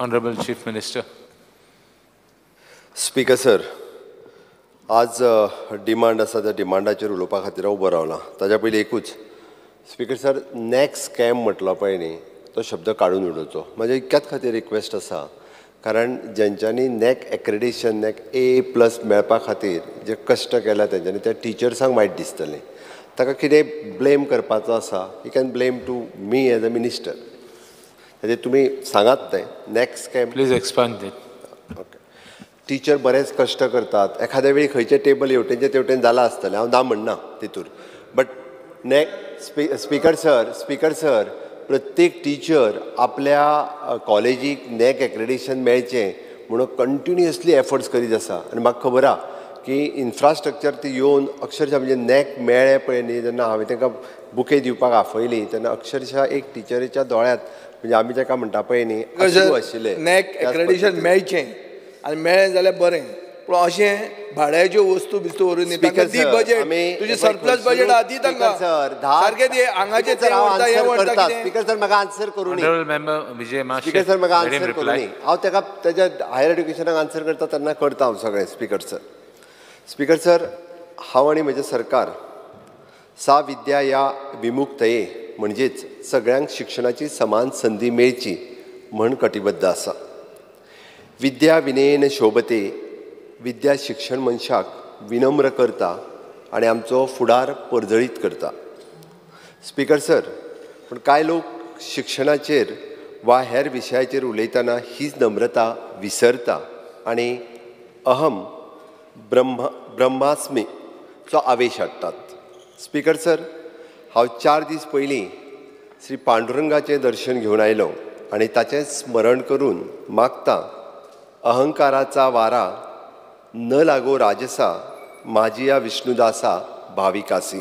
Honorable Chief Minister. Speaker sir, आज demand आसा त्या डिमांडाचेर उलोवपा खातीर हांव उबो रावलां. ताज्या पयलीं एकूच, स्पीकर सर, नॅक स्कॅम म्हटलो पळय न्ही, तो शब्द काडून उडोवचो. म्हज्या इतक्याच खातीर रिक्वेस्ट आसा, कारण जेंच्यांनी नॅक एक्रेडिशन, नॅक ए प्लस मेळपा खातीर जे कश्ट केल्या तेंच्यांनी, त्या टिचर्सांक वायट दिसतलें. ताका कितें ब्लेम करपाचो आसा, you can blame to me as a minister. ताजेर तुमी सांगात तें NAAC scam. Please expand it. Okay. Teacher बरेच कश्ट करतात. एखाद्या वेळी खंयचें टेबल हेवटेनचें तेवटेन जालां आसतलें, हांव ना म्हणना तितूर, but NAAC speaker sir, speaker sir, प्रत्येक टिचर आपल्या कॉलेजीक नॅक एक्रेडिशन मेळचें म्हणून कंटिन्युअसली एफर्ट्स करीत आसा. आनी म्हाका खबर आहा की इन्फ्रास्ट्रक्चर ती येवन अक्षरशा म्हणजे नॅक मेळ्ळें पळय न्ही, जेन्ना हांवें तांकां बुके दिवपाक आफयली तेन्ना अक्षरशा एक टिचरीच्या दोळ्यांत, म्हणजे आमी ताका म्हणटा पळय न्ही, अश्रू आशिल्ले. नॅक एक्रेडिशन मेळचें आनी मेळ्ळें जाल्यार बरें, पूण अशें भाड्याच्यो वस्तू बिस्तू व्हरून न्ही. दी बजेट, तुजें सरप्लस बजेट आहा दी तांकां सारकें दी. हांगाचें तें व्हरता, हें व्हरता. स्पीकर सर, म्हाका आन्सर करूं न्ही. स्पीकर सर, म्हाका आन्सर करूं न्ही. हांव ताका ताज्या हायर एड्युकेशनाक आन्सर करता तेन्ना करता हांव सगळें. स्पीकर सर, स्पीकर सर, हांव आनी म्हजें सरकार सा विद्या या विमुक्तये, म्हणजेच सगळ्यांक शिक्षणाची समान संदी मेळची म्हण कटिबद्ध आसा. विद्या विनयेन शोभते, विद्या शिक्षण मनशाक विनम्र करता आनी आमचो फुडार परजळीत करता. स्पीकर सर, पूण कांय लोक शिक्षणाचेर वा हेर विशयाचेर उलयतना हीच नम्रता विसरता आनी अहम ब्रह्मास्मी चो आवेश हाडटात. स्पीकर सर, हांव 4 दीस पयलीं श्री पांडुरंगाचें दर्शन घेवन आयलो आनी ताचें स्मरण करून मागता, अहंकाराचा वारा न लागो राजसा, माजिया विष्णुदासा भाविकासी.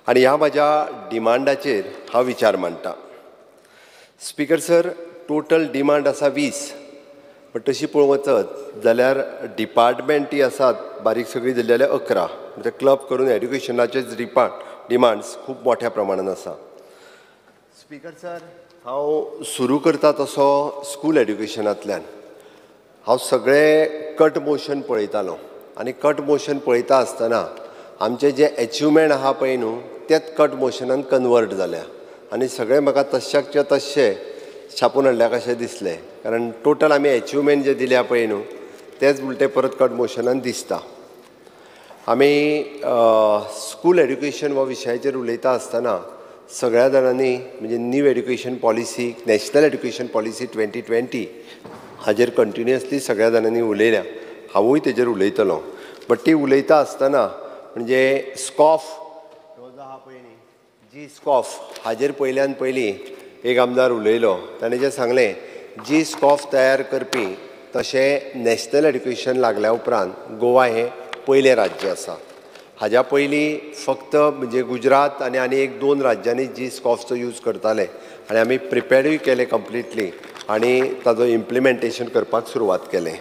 आनी ह्या म्हज्या डिमांडाचेर हांव विचार मांडटा. स्पीकर सर, टोटल डिमांड आसा 20, बट तशी पळोवंक वचत जाल्यार डिपार्टमेंटी आसात बारीक सगळी दिल्ली जाल्यार 11, म्हणजे क्लब करून एड्युकेशनाचेच डिमांड्स खूब मोठ्या प्रमाणान आसा. स्पीकर सर, हांव सुरू करता तसो स्कूल एड्युकेशनांतल्यान. हांव सगळें कट मोशन पळयतालो आनी कट मोशन पळयता आसतना आमचें जें एचिवमेंट आहा पळय न्हू, तेच कट मोशनान कन्वर्ट जाल्या आनी सगळें म्हाका तश्याकचे तश्शें छापून हाडल्या कशें दिसलें, कारण टोटल आमी एचिवमेंट जें दिल्या पळय न्हू तेच उलटें परत कट मोशनान दिसता. आमी स्कूल एड्युकेशन हो विशयाचेर उलयता आसतना सगळ्या जाणांनी म्हणजे new education policy, national education policy 2020 हाजेर कंटिन्युअसली सगळ्या जाणांनी उलयल्या. हांवूय तेजेर उलयतलो, बट ती उलयता आसतना म्हणजे स्कॉफ हो जो आहा पळय न्ही, जी स्कॉफ हाजेर पयल्यान पयलीं एक आमदार उलयलो, ताणें जें सांगलें, जी स्कॉफ तयार करपी तशें नॅशनल एड्युकेशन लागल्या उपरांत गोवा हें पयलें राज्य आसा. हाज्या पयलीं फक्त म्हणजे गुजरात आनी आनी 1-2 राज्यांनी जी स्कॉफचो यूज करताले आनी आमी प्रिपेर्डूय केलें कंप्लिटली आनी ताजो इम्प्लिमेंटेशन करपाक सुरवात केलें.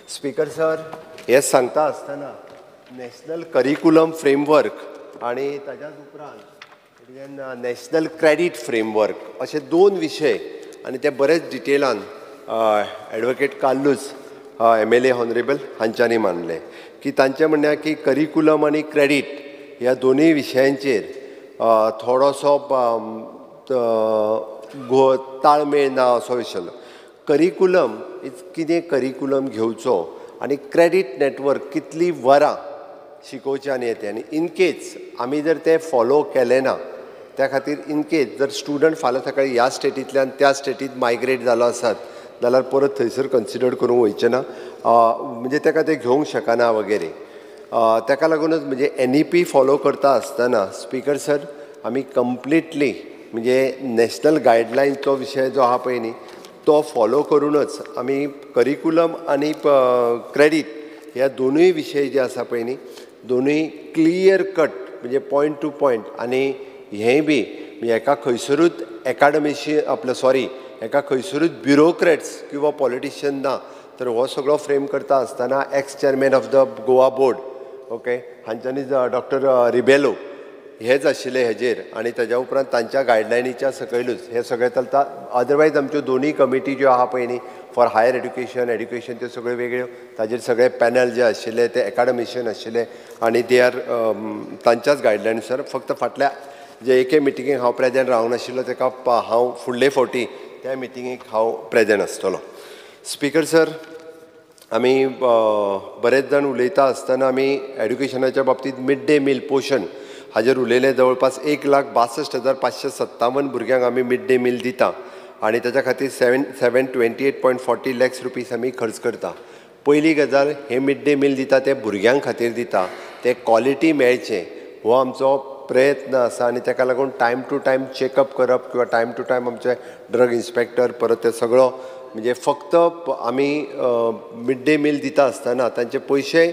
स्पीकर सर, हें सांगता आसतना नॅशनल करिकुलम फ्रेमवर्क आनी ताज्याच उपरांत नॅशनल क्रेडीट फ्रेमवर्क अशे 2 विशय आनी ते बरेच डिटेलान advocate Carlos MLA honourable हांच्यांनी मांडले की तांचें म्हणणें की करिकुलम आनी क्रेडीट ह्या दोनूय विशयांचेर थोडोसो ताळमेळ ना असो विशय. करिकुलम is कितें करिकुलम घेवचो आनी क्रेडीट नेटवर्क कितली वरां शिकोवचें आनी येतें, आनी इनकेस आमी जर तें फॉलो केलें ना त्या खातीर इनकेस जर स्टुडंट फाल्यां सकाळीं ह्या स्टेटींतल्यान त्या स्टेटींत मायग्रेट जालो आसत जाल्यार परत थंयसर कन्सिडर करूंक वयचें ना, म्हणजे ताका तें घेवंक शकना वगैरे. ताका लागूनच म्हणजे NEP follow करता आसतना स्पीकर सर आमी कंप्लिटली म्हणजे नॅशनल गायडलायन्सचो विशय जो आहा पळय न्ही तो फॉलो करूनच आमी करिकुलम आनी क्रेडीट ह्या दोनूय विशय जे आसा पळय न्ही दोनूय क्लियर कट म्हणजे पॉयंट टू पॉयंट, आनी हेंय बी म्हणजे एका खंयसरूच एकाडमीशी आपलं सॉरी एका खंयसरूच ब्युरोक्रेट्स किंवा पॉलिटिशियन ना, तर हो सगळो फ्रेम करता आसतना ex chairman of the Goa board okay हांच्यांनी doctor Rebelo हेच आशिल्ले हेजेर आनी ताज्या उपरांत तांच्या गायडलायनीच्या सकयलूच हें सगळें चलता. अदरवायज आमच्यो दोनूय कमिटी ज्यो आहा पळय न्ही, फॉर हायर एड्युकेशन, एड्युकेशन, त्यो सगळ्यो वेगळ्यो, ताजेर सगळे पॅनल जे आशिल्ले ते एकाडमिशियन आशिल्ले आनी they are तांच्याच गायडलायनुसार. फक्त फाटल्या जे एके मिटिंगेक हांव प्रेजेंट रावंक नाशिल्लो ताका हांव फुडले फावटी त्या मिटिंगेक हांव प्रेजेंट आसतलो. स्पीकर सर, आमी बरेच जाण उलयता आसतना आमी एड्युकेशनाच्या बाबतींत मिड डे मील पोशण हाजेर उलयले. जवळपास 1,62,557 भुरग्यांक आमी मिड डे मील दिता आनी ताच्या खातीर 728.40 लॅक्स रुपीज आमी खर्च करता. पयली गजाल, हे मिड डे मील दिता ते भुरग्यां खातीर दिता, ते क्वॉलिटी मेळचें हो आमचो प्रयत्न आसा आनी ताका लागून टायम टू टायम चॅकअप करप किंवा टायम टू टायम आमचे ड्रग इन्स्पेक्टर परत ते सगळो म्हणजे फक्त आमी मिड डे मील दिता आसतना तांचे पयशे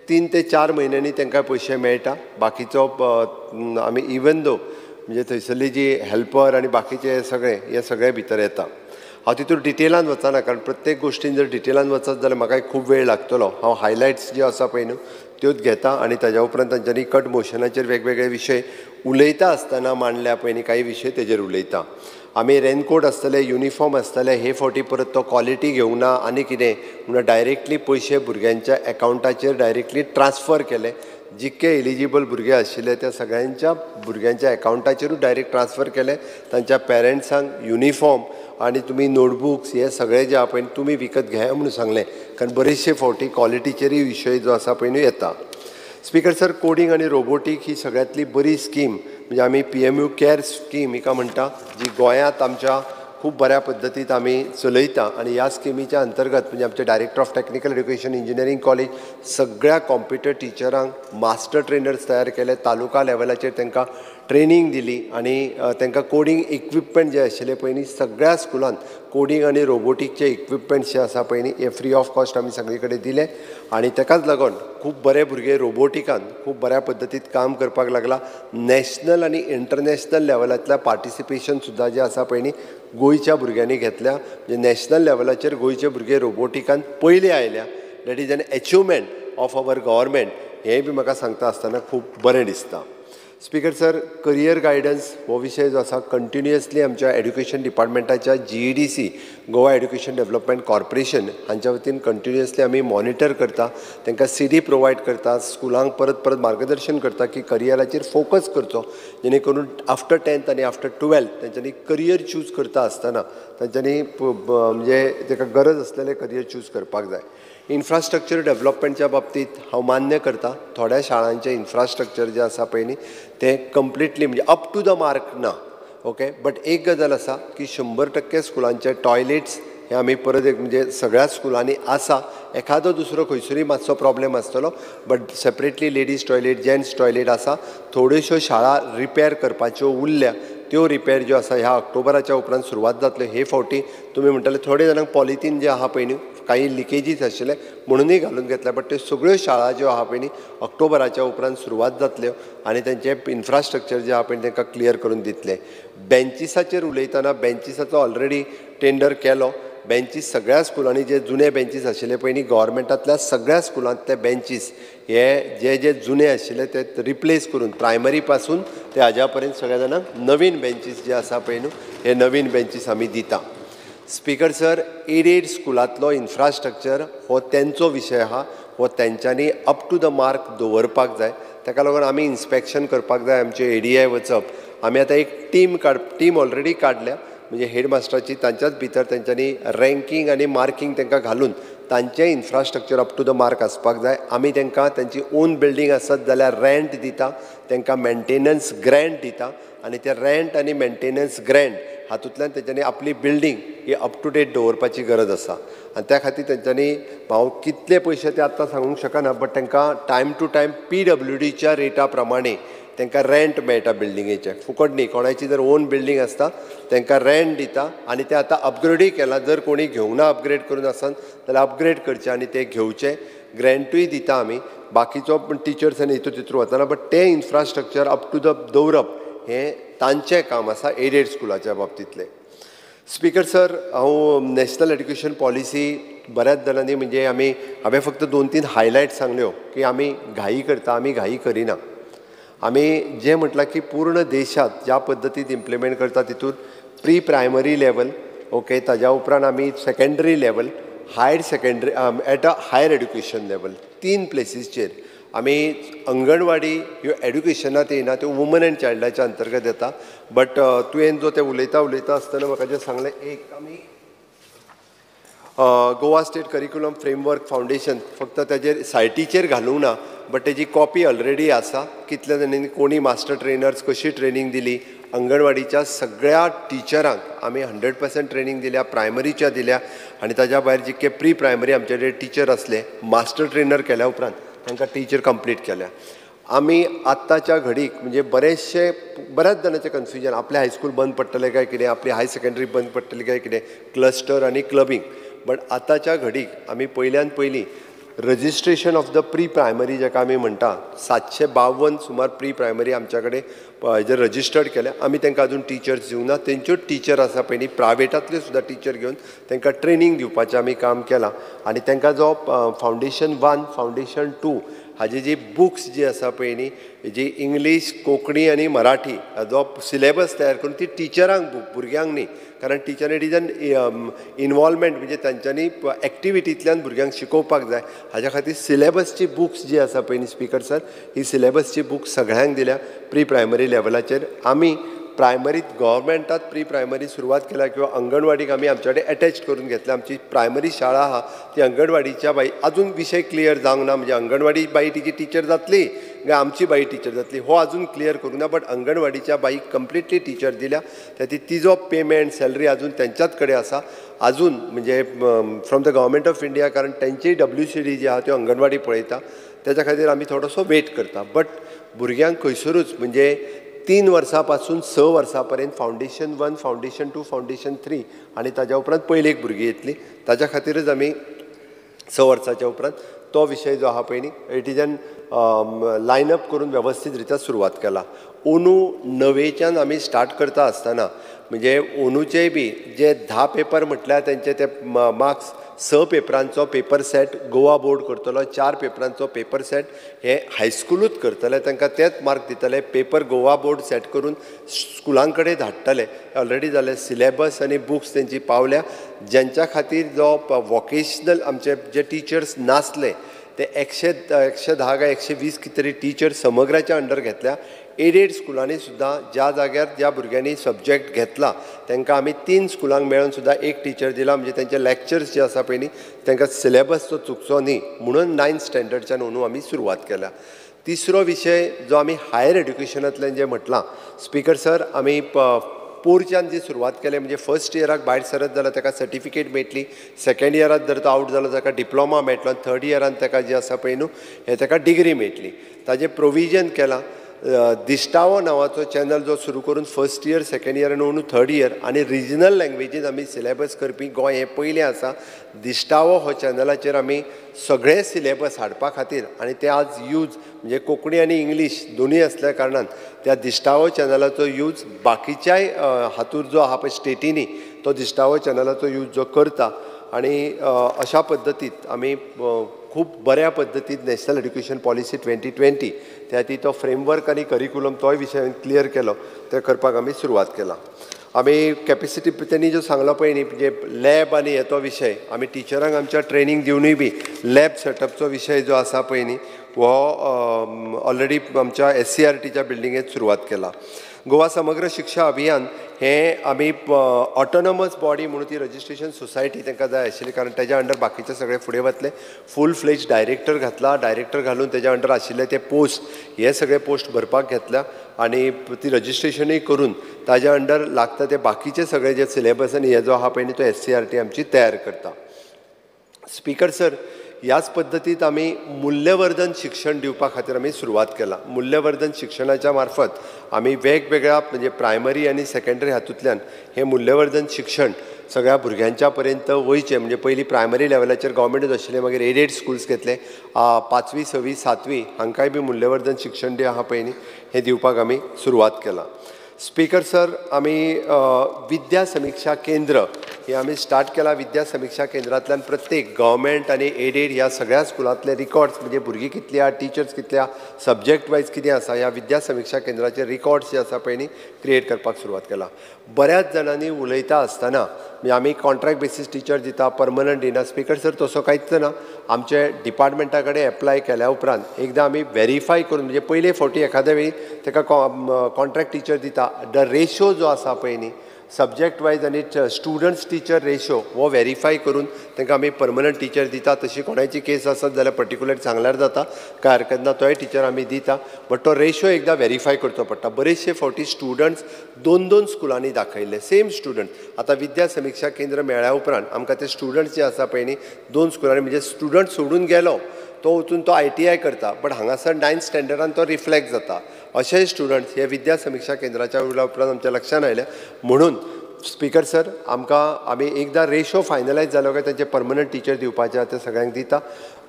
3 ते 4 म्हयन्यांनी तांकां पयशे मेळटा. बाकीचो आमी इवन दो म्हणजे थंयसरली जी हेल्पर आनी बाकीचे सगळे हे सगळे भितर येता. हांव तितून डिटेलान वचना कारण प्रत्येक गोश्टीन जर डिटेलान वचत जाल्यार म्हाका खूब वेळ लागतलो. हांव हायलायट्स ज्यो आसा पळय न्हू त्योच घेता आनी ताज्या उपरांत तांच्यांनी कट मोशनाचेर वेगवेगळे विशय उलयता आसतना मांडल्या पळय न्ही काही विशय तेजेर उलयता. आमी रेनकोट आसतले, युनिफॉर्म आसतले, हे फावटी परत तो क्वॉलिटी घेवंक ना आनी कितें म्हणून डायरेक्टली पयशे भुरग्यांच्या एकावंटाचेर डायरेक्टली ट्रान्सफर केले. जितके एलिजिबल भुरगे आशिल्ले त्या सगळ्यांच्या भुरग्यांच्या एकावंटाचेरूच डायरेक्ट ट्रान्सफर केले. तांच्या पेरंट्सांक युनिफॉर्म आनी तुमी नोटबुक्स हे सगळे जे आहा पळय तुमी विकत घेया म्हणून सांगलें, कारण बरेचशे फावटी क्वॉलिटीचेरूय विशय जो आसा पळय न्हू येता. स्पीकर सर, कोडींग आनी रोबोटीक ही सगळ्यांतली बरी स्कीम म्हणजे आमी PMU care scheme हिका म्हणटा, जी गोंयांत आमच्या खूब बऱ्या पद्दतीत आमी चलयता आनी ह्या स्किमीच्या अंतर्गत म्हणजे आमचे director of technical education engineering college सगळ्या कॉम्प्युटर टिचरांक मास्टर ट्रेनर्स तयार केले, तालुका लेवलाचेर तांकां ट्रेनींग दिली आनी तांकां कोडींग इक्विपमेंट जे आशिल्ले पळय न्ही सगळ्या स्कुलांत कोडींग आनी रोबोटीकचे इक्विपमेंट्स जे आसा पळय न्ही हे फ्री ऑफ कॉस्ट आमी सगळे कडेन दिले आनी ताकाच लागून खूब बरे भुरगे रोबोटिकान खूब बऱ्या पद्दतीत काम करपाक लागला. नॅशनल आनी इंटरनॅशनल लेवलांतल्या पार्टिसिपेशन सुद्दां जें आसा पळय न्ही गोंयच्या भुरग्यांनी घेतल्या. म्हणजे नॅशनल लेवलाचेर गोंयचे भुरगे रोबोटिकान पयले आयल्या. That is an achievement of our government हें बी म्हाका सांगता आसतना खूब बरें दिसता. स्पीकर सर, करियर गायडन्स हो विशय जो आसा कंटिन्युअसली आमच्या education डिपार्टमेंटाच्या GEDC Goa education development corporation हांच्या वतीन कंटिन्युअसली आमी मॉनिटर करता, तांकां CD provide करता, स्कुलांक परत परत मार्गदर्शन करता की करियराचेर फोकस करचो जेणे करून आफ्टर 10th आनी आफ्टर 12th तांच्यांनी करियर चूज करता आसतना तांच्यांनी म्हणजे ताका गरज आसलेलें करियर चूज करपाक जाय. इन्फ्रास्ट्रक्चर डेवलपमेंटच्या बाबतींत हांव मान्य करता, थोड्या शाळांचें इन्फ्रास्ट्रक्चर जें आसा पळय न्ही तें कंप्लिटली म्हणजे अप टू the mark ना, ओके. बट एक गजाल आसा की 100% स्कुलांचे टॉयलेट्स हे आमी परत एक म्हणजे सगळ्या स्कुलांनी आसा, एखादो दुसरो खंयसरूय मातसो प्रॉब्लेम आसतलो but separately ladies toilet, gents toilet आसा. थोड्योश्यो शाळा रिपेर करपाच्यो उरल्या, त्यो रिपेर ज्यो आसा ह्या ऑक्टोबराच्या उपरांत सुरवात जातल्यो. हे फावटी तुमी म्हणटले थोडे जाणांक पॉलिथीन जे आहा पळय न्ही काही लिकेजीस आशिल्ले म्हणूनय घालून घेतल्या, बट त्यो सगळ्यो शाळा ज्यो आहा पळय न्ही ऑक्टोबराच्या उपरांत सुरवात जातल्यो आनी तेंचें इन्फ्रास्ट्रक्चर जें आहा पळय तांकां क्लियर करून दितले. बेंचिसाचेर उलयतना बेंचिसाचो ऑलरेडी टेंडर केलो. बेंचीस सगळ्या स्कुलांनी जे जुने बेंचीस आशिल्ले पळय न्ही गव्हर्मेंटांतल्या सगळ्या स्कुलांतले बेंचीस हे जे जे जुने आशिल्ले ते रिप्लेस करून प्रायमरी पासून ते हाज्या पर्यंत सगळ्या जाणांक नवीन बेंचीस जे आसा पळय न्हू हे नवीन बेंचीस आमी दिता. स्पीकर सर, एडेड स्कुलांतलो इन्फ्रास्ट्रक्चर हो तेंचो विशय आहा, हो तेंच्यांनी अप टू the mark दवरपाक जाय. ताका लागून आमी इन्स्पेक्शन करपाक जाय, आमचे ADI वचप. आमी आतां एक टीम ऑलरेडी काडल्या, म्हणजे हेडमास्टराची तांच्याच भितर तेंच्यांनी रँकींग आनी मार्कींग तांकां घालून तांचें infrastructure up to the mark आसपाक जाय. आमी तांकां तांची ओन बिल्डींग आसत जाल्यार रेंट दिता, तांकां मेंटेनन्स ग्रँट दिता आनी ते रेंट आनी मेंटेनन्स ग्रँट हातूंतल्यान तेंच्यांनी आपली बिल्डींग ही अप टू डेट दवरपाची गरज आसा आनी त्या खातीर तेंच्यांनी हांव कितले पयशे ते आतां सांगूंक शकना बट तांकां टायम टू टायम PWDच्या रेटा प्रमाणे तांकां रेंट मेळटा बिल्डिंगेचें, फुकट न्ही. कोणाची जर ओन बिल्डींग आसता तांकां रेंट दिता आनी ते आतां अपग्रेडूय केलां. जर कोणी घेवंक ना अपग्रेड करून आसत जाल्यार अपग्रेड करचें आनी ते घेवचें. ग्रँटूय दिता आमी, बाकीचो पण टिचर्स आनी हितून तितून वचना बट तें इन्फ्रास्ट्रक्चर अप टू the दवरप हें तांचें काम आसा एडेड स्कुलाच्या बाबतींतलें. स्पीकर सर, हांव नॅशनल एड्युकेशन पॉलिसी बऱ्याच जाणांनी म्हणजे आमी हांवें फक्त 2-3 हायलायट सांगल्यो की आमी घाई करता, आमी घाई करिना. आमी जें म्हटलां की पूर्ण देशांत ज्या पद्दतीन इम्प्लिमेंट करता तितून प्री प्रायमरी लेवल, ओके, ताज्या उपरांत आमी secondary level, higher secondary at a higher education level, 3 प्लेसीसचेर आमी अंगणवाडी ह्यो एड्युकेशनांत येयना, त्यो वुमन एंड चायल्डाच्या अंतर्गत येता. बट तुवें जो तें उलयता उलयता आसतना म्हाका जें सांगलें, एक आमी Goa state curriculum framework foundation फक्त ताजेर सायटीचेर घालूंक ना, बट तेजी कॉपी ऑलरेडी आसा. कितल्या जाणांनी कोणी मास्टर ट्रेनर्स कशी ट्रेनींग दिली, अंगणवाडीच्या सगळ्या टिचरांक आमी 100% ट्रेनींग दिल्या, प्रायमरीच्या दिल्या आनी ताज्या भायर जितके प्री प्रायमरी आमचे जे टिचर आसले मास्टर ट्रेनर केल्या उपरांत तांकां टिचर कंप्लीट केल्या. आमी आत्ताच्या घडीक म्हणजे बरेचशे बऱ्याच जाणांचें कन्फ्युजन, आपलें हायस्कूल बंद पडटलें काय कितें, आपली हायर सेकेंडरी बंद पडटली काय कितें, क्लस्टर आनी क्लबींग. बट आतांच्या घडीक आमी पयल्यान पयलीं registration of the pre primary जाका आमी म्हणटा 752 सुमार प्री प्रायमरी आमच्या कडेन हेजेर रजिस्टर्ड केल्या. आमी तांकां अजून टिचर्स दिवंक ना, तेंच्यो टिचर आसा पयलीं प्रायवेटांतल्यो सुद्दां टिचर घेवन तांकां ट्रेनींग दिवपाचें आमी काम केलां. आनी तांकां जो फावंडेशन 1, फावंडेशन 2 हाजी जी बुक्स जी आसा पळय न्ही, जी इंग्लीश, कोंकणी आनी मराठी हाजो सिलेबस तयार करून ती टिचरांक भुरग्यांक न्ही, कारण teacher it is an involvement, म्हणजे तांच्यांनी एक्टिविटींतल्यान भुरग्यांक शिकोवपाक जाय. हाज्या खातीर सिलेबसची बुक्स जी आसा पळय न्ही स्पीकर सर, ही सिलेबसची बुक्स सगळ्यांक दिल्या प्री प्रायमरी लेवलाचेर. आमी प्रायमरीत गव्हर्मेंटात प्री प्रायमरी सुरवात केल्या किंवा अंगणवाडीक आमी आमचे कडेन एटॅच करून घेतल्या. आमची प्रायमरी शाळा आहा ती अंगणवाडीच्या बाई अजून विशय क्लियर जावंक ना, म्हणजे अंगणवाडी बाई तिची टिचर जातली काय आमची बाई टिचर जातली हो अजून क्लियर करूंक ना. बट अंगणवाडीच्या बाईक कंप्लिटली टिचर दिल्या, त्या तिजो पेमेंट सॅलरी अजून तेंच्याच कडेन आसा अजून, म्हणजे from the government of India, कारण तेंची WCD जी आहा त्यो अंगणवाडी पळयता, तेच्या खातीर आमी थोडोसो वेट करता. बट भुरग्यांक खंयसरूच म्हणजे 3 वर्सां पासून 6 वर्सां पर्यंत फावंडेशन 1, फावंडेशन 2, फावंडेशन 3 आनी ताज्या उपरांत पयलेक भुरगीं येतली, ताज्या खातीरच आमी 6 वर्साच्या उपरांत तो विशय जो आहा पळय न्ही it is an line up करून वेवस्थीत रित्या सुरवात केला. अंदू 9वेच्यान आमी स्टार्ट करता आसतना म्हणजे अंदूचेय बी जे 10 पेपर म्हटल्यार तेंचे ते मार्क्स 6 पेपरांचो पेपर सेट गोवा बोर्ड करतलो, 4 पेपरांचो पेपर सेट हे हायस्कुलूच करतले, तांकां तेच मार्क दितले, पेपर गोवा बोर्ड सेट करून स्कुलां कडेन धाडटले. ऑलरेडी जाले सिलेबस आनी बुक्स तेंची पावल्या. ज्यांच्या खातीर जो वॉकेशनल आमचे जे टिचर्स नासले ते 110 काय 120 कितें तरी टिचर समग्राच्या अंडर घेतल्या. एडेड स्कुलांनी सुद्दां ज्या जाग्यार ज्या भुरग्यांनी सब्जेक्ट घेतला तांकां आमी 3 स्कुलांक मेळून सुद्दां 1 टिचर दिला, म्हणजे तेंचे लॅक्चर्स जे आसा पळय न्ही तांकां सिलेबस तो चुकचो न्ही म्हणून 9th स्टँडर्डच्यान अंदू आमी सुरवात केल्या. तिसरो विशय जो आमी हायर एड्युकेशनांतल्यान जें म्हटलां स्पीकर सर, आमी पोरच्यान जी सुरवात केली म्हणजे फर्स्ट इयराक भायर सरत जाल्यार ताका सर्टिफिकेट मेळटली, सेकेंड इयराक जर तो आवट जालो ताका डिप्लोमा मेळटलो, थर्ड इयरान ताका जे आसा पळय न्हू हें ताका डिग्री मेळटली. ताजें प्रोविजन केलां. दिश्टावो नांवाचो चॅनल जो सुरू करून फर्स्ट इयर, सेकेंड इयर आनी अंदू थर्ड इयर आनी रिजनल लँग्वेजीन आमी सिलेबस करपी गोंय हें पयलें आसा. दिश्टावो हो चॅनलाचेर आमी सगळे सिलेबस हाडपा खातीर आनी ते आज यूज म्हणजे कोंकणी आनी इंग्लीश दोनूय आसल्या कारणान त्या दिश्टावो चॅनलाचो यूज बाकीच्याय हातूर जो आहा पळय स्टेटींनी तो दिश्टावो चॅनलाचो यूज जो करता. आनी अशा पद्दतीत आमी खूब बऱ्या पद्दतीन नॅशनल एड्युकेशन पॉलिसी 2020 त्या ती तो फ्रेमवर्क आनी करिकुलम तोय विशय क्लियर केलो, ते करपाक आमी सुरवात केला. आमी कॅपेसिटी तेणी जो सांगलो पळय न्ही म्हणजे लॅब आनी हे तो विशय आमी टिचरांक आमच्या ट्रेनींग दिवनूय बी लॅब सेटअपचो विशय जो आसा पळय न्ही हो ऑलरेडी आमच्या SCERTच्या बिल्डिंगेंत सुरवात केला. गोवा समग्र शिक्षा अभियान हें आमी ऑटोनॉमस बॉडी म्हणून ती रजिस्ट्रेशन सोसायटी तांकां जाय आशिल्ली, कारण तेज्या अंडर बाकीचे सगळे फुडें वतले. फूल फ्लेज डायरेक्टर घातला, डायरेक्टर घालून तेज्या अंडर आशिल्ले ते पोस्ट हे सगळे पोस्ट भरपाक घेतल्या आनी ती रजिस्ट्रेशनूय करून ताज्या अंडर लागता ते बाकीचे सगळे जे सिलेबस आनी हे जो आहा पळय न्ही तो SCERT आमची तयार करता. स्पीकर सर, ह्याच पद्दतीत आमी मूल्यवर्धन शिक्षण दिवपा खातीर आमी सुरवात केला. मूल्यवर्धन शिक्षणाच्या मार्फत आमी वेगवेगळ्या म्हणजे प्रायमरी आनी सेकेंडरी हातूंतल्यान हें मूल्यवर्धन शिक्षण सगळ्या भुरग्यांच्या पर्यंत वयचें. म्हणजे पयलीं प्रायमरी लेवलाचेर गव्हर्मेंटूच आशिल्लें, मागीर एडेड स्कुल्स घेतले, 5वी 6वी 7वी हांकांय बी मूल्यवर्धन शिक्षण जें आहा पळय न्ही हें दिवपाक आमी सुरवात केला. स्पीकर सर, आमी विद्या समिक्षा केंद्र हे आमी स्टार्ट केला विद्या समिक्षा केंद्रांतल्यान प्रत्येक गव्हर्मेंट आनी एडेड ह्या सगळ्या स्कुलांतले रिकॉर्ड्स म्हणजे भुरगीं कितली आहा, टिचर्स कितले आहा, सब्जेक्ट वायज कितें आसा ह्या विद्या समिक्षा केंद्राचे रिकॉर्ड्स जे आसा पळय न्ही क्रिएट करपाक सुरवात केला. बऱ्याच जाणांनी उलयता आसतना म्हणजे आमी कॉन्ट्रॅक्ट बेसीस टिचर दिता, परमनंट दिना. स्पीकर सर तसो कांयच ना, आमचे डिपार्टमेंटा कडेन एप्लाय केल्या उपरांत एकदां आमी वेरीफाय करून म्हणजे पयले फावटी एखाद्या वेळी ताका कॉन्ट्रॅक्ट टिचर दिता, the ratio जो आसा पळय न्ही सब्जेक्ट वायज आनी स्टुडंट्स टिचर रेशो हो वेरीफाय करून तांकां आमी परमनंट टिचर दिता. तशी कोणाची केस आसत जाल्यार पर्टिक्युलर सांगल्यार जाता, कांय हरकत ना, तोय टिचर आमी दिता, बट तो रेशो एकदां वेरीफाय करचो पडटा. बरेचशे फावटी स्टुडंट्स दोन दोन स्कुलांनी दाखयल्ले सेम स्टुडंट. आतां विद्या समिक्षा केंद्र मेळ्ळ्या उपरांत आमकां ते स्टुडंट्स जे आसा पळय न्ही दोन स्कुलांनी म्हणजे स्टुडंट सोडून गेलो तो वचून तो ITI करता, बट हांगासर 9th स्टँडर्डान तो रिफ्लेक्ट जाता. अशेय स्टुडंट्स हे विद्या समिक्षा केंद्राच्या उरल्या उपरांत आमच्या लक्षांत आयले. म्हणून स्पीकर सर आमकां आमी एकदां रेशो फायनलायज जालो काय तांचे परमनंट टिचर दिवपाचे आहा ते सगळ्यांक दिता.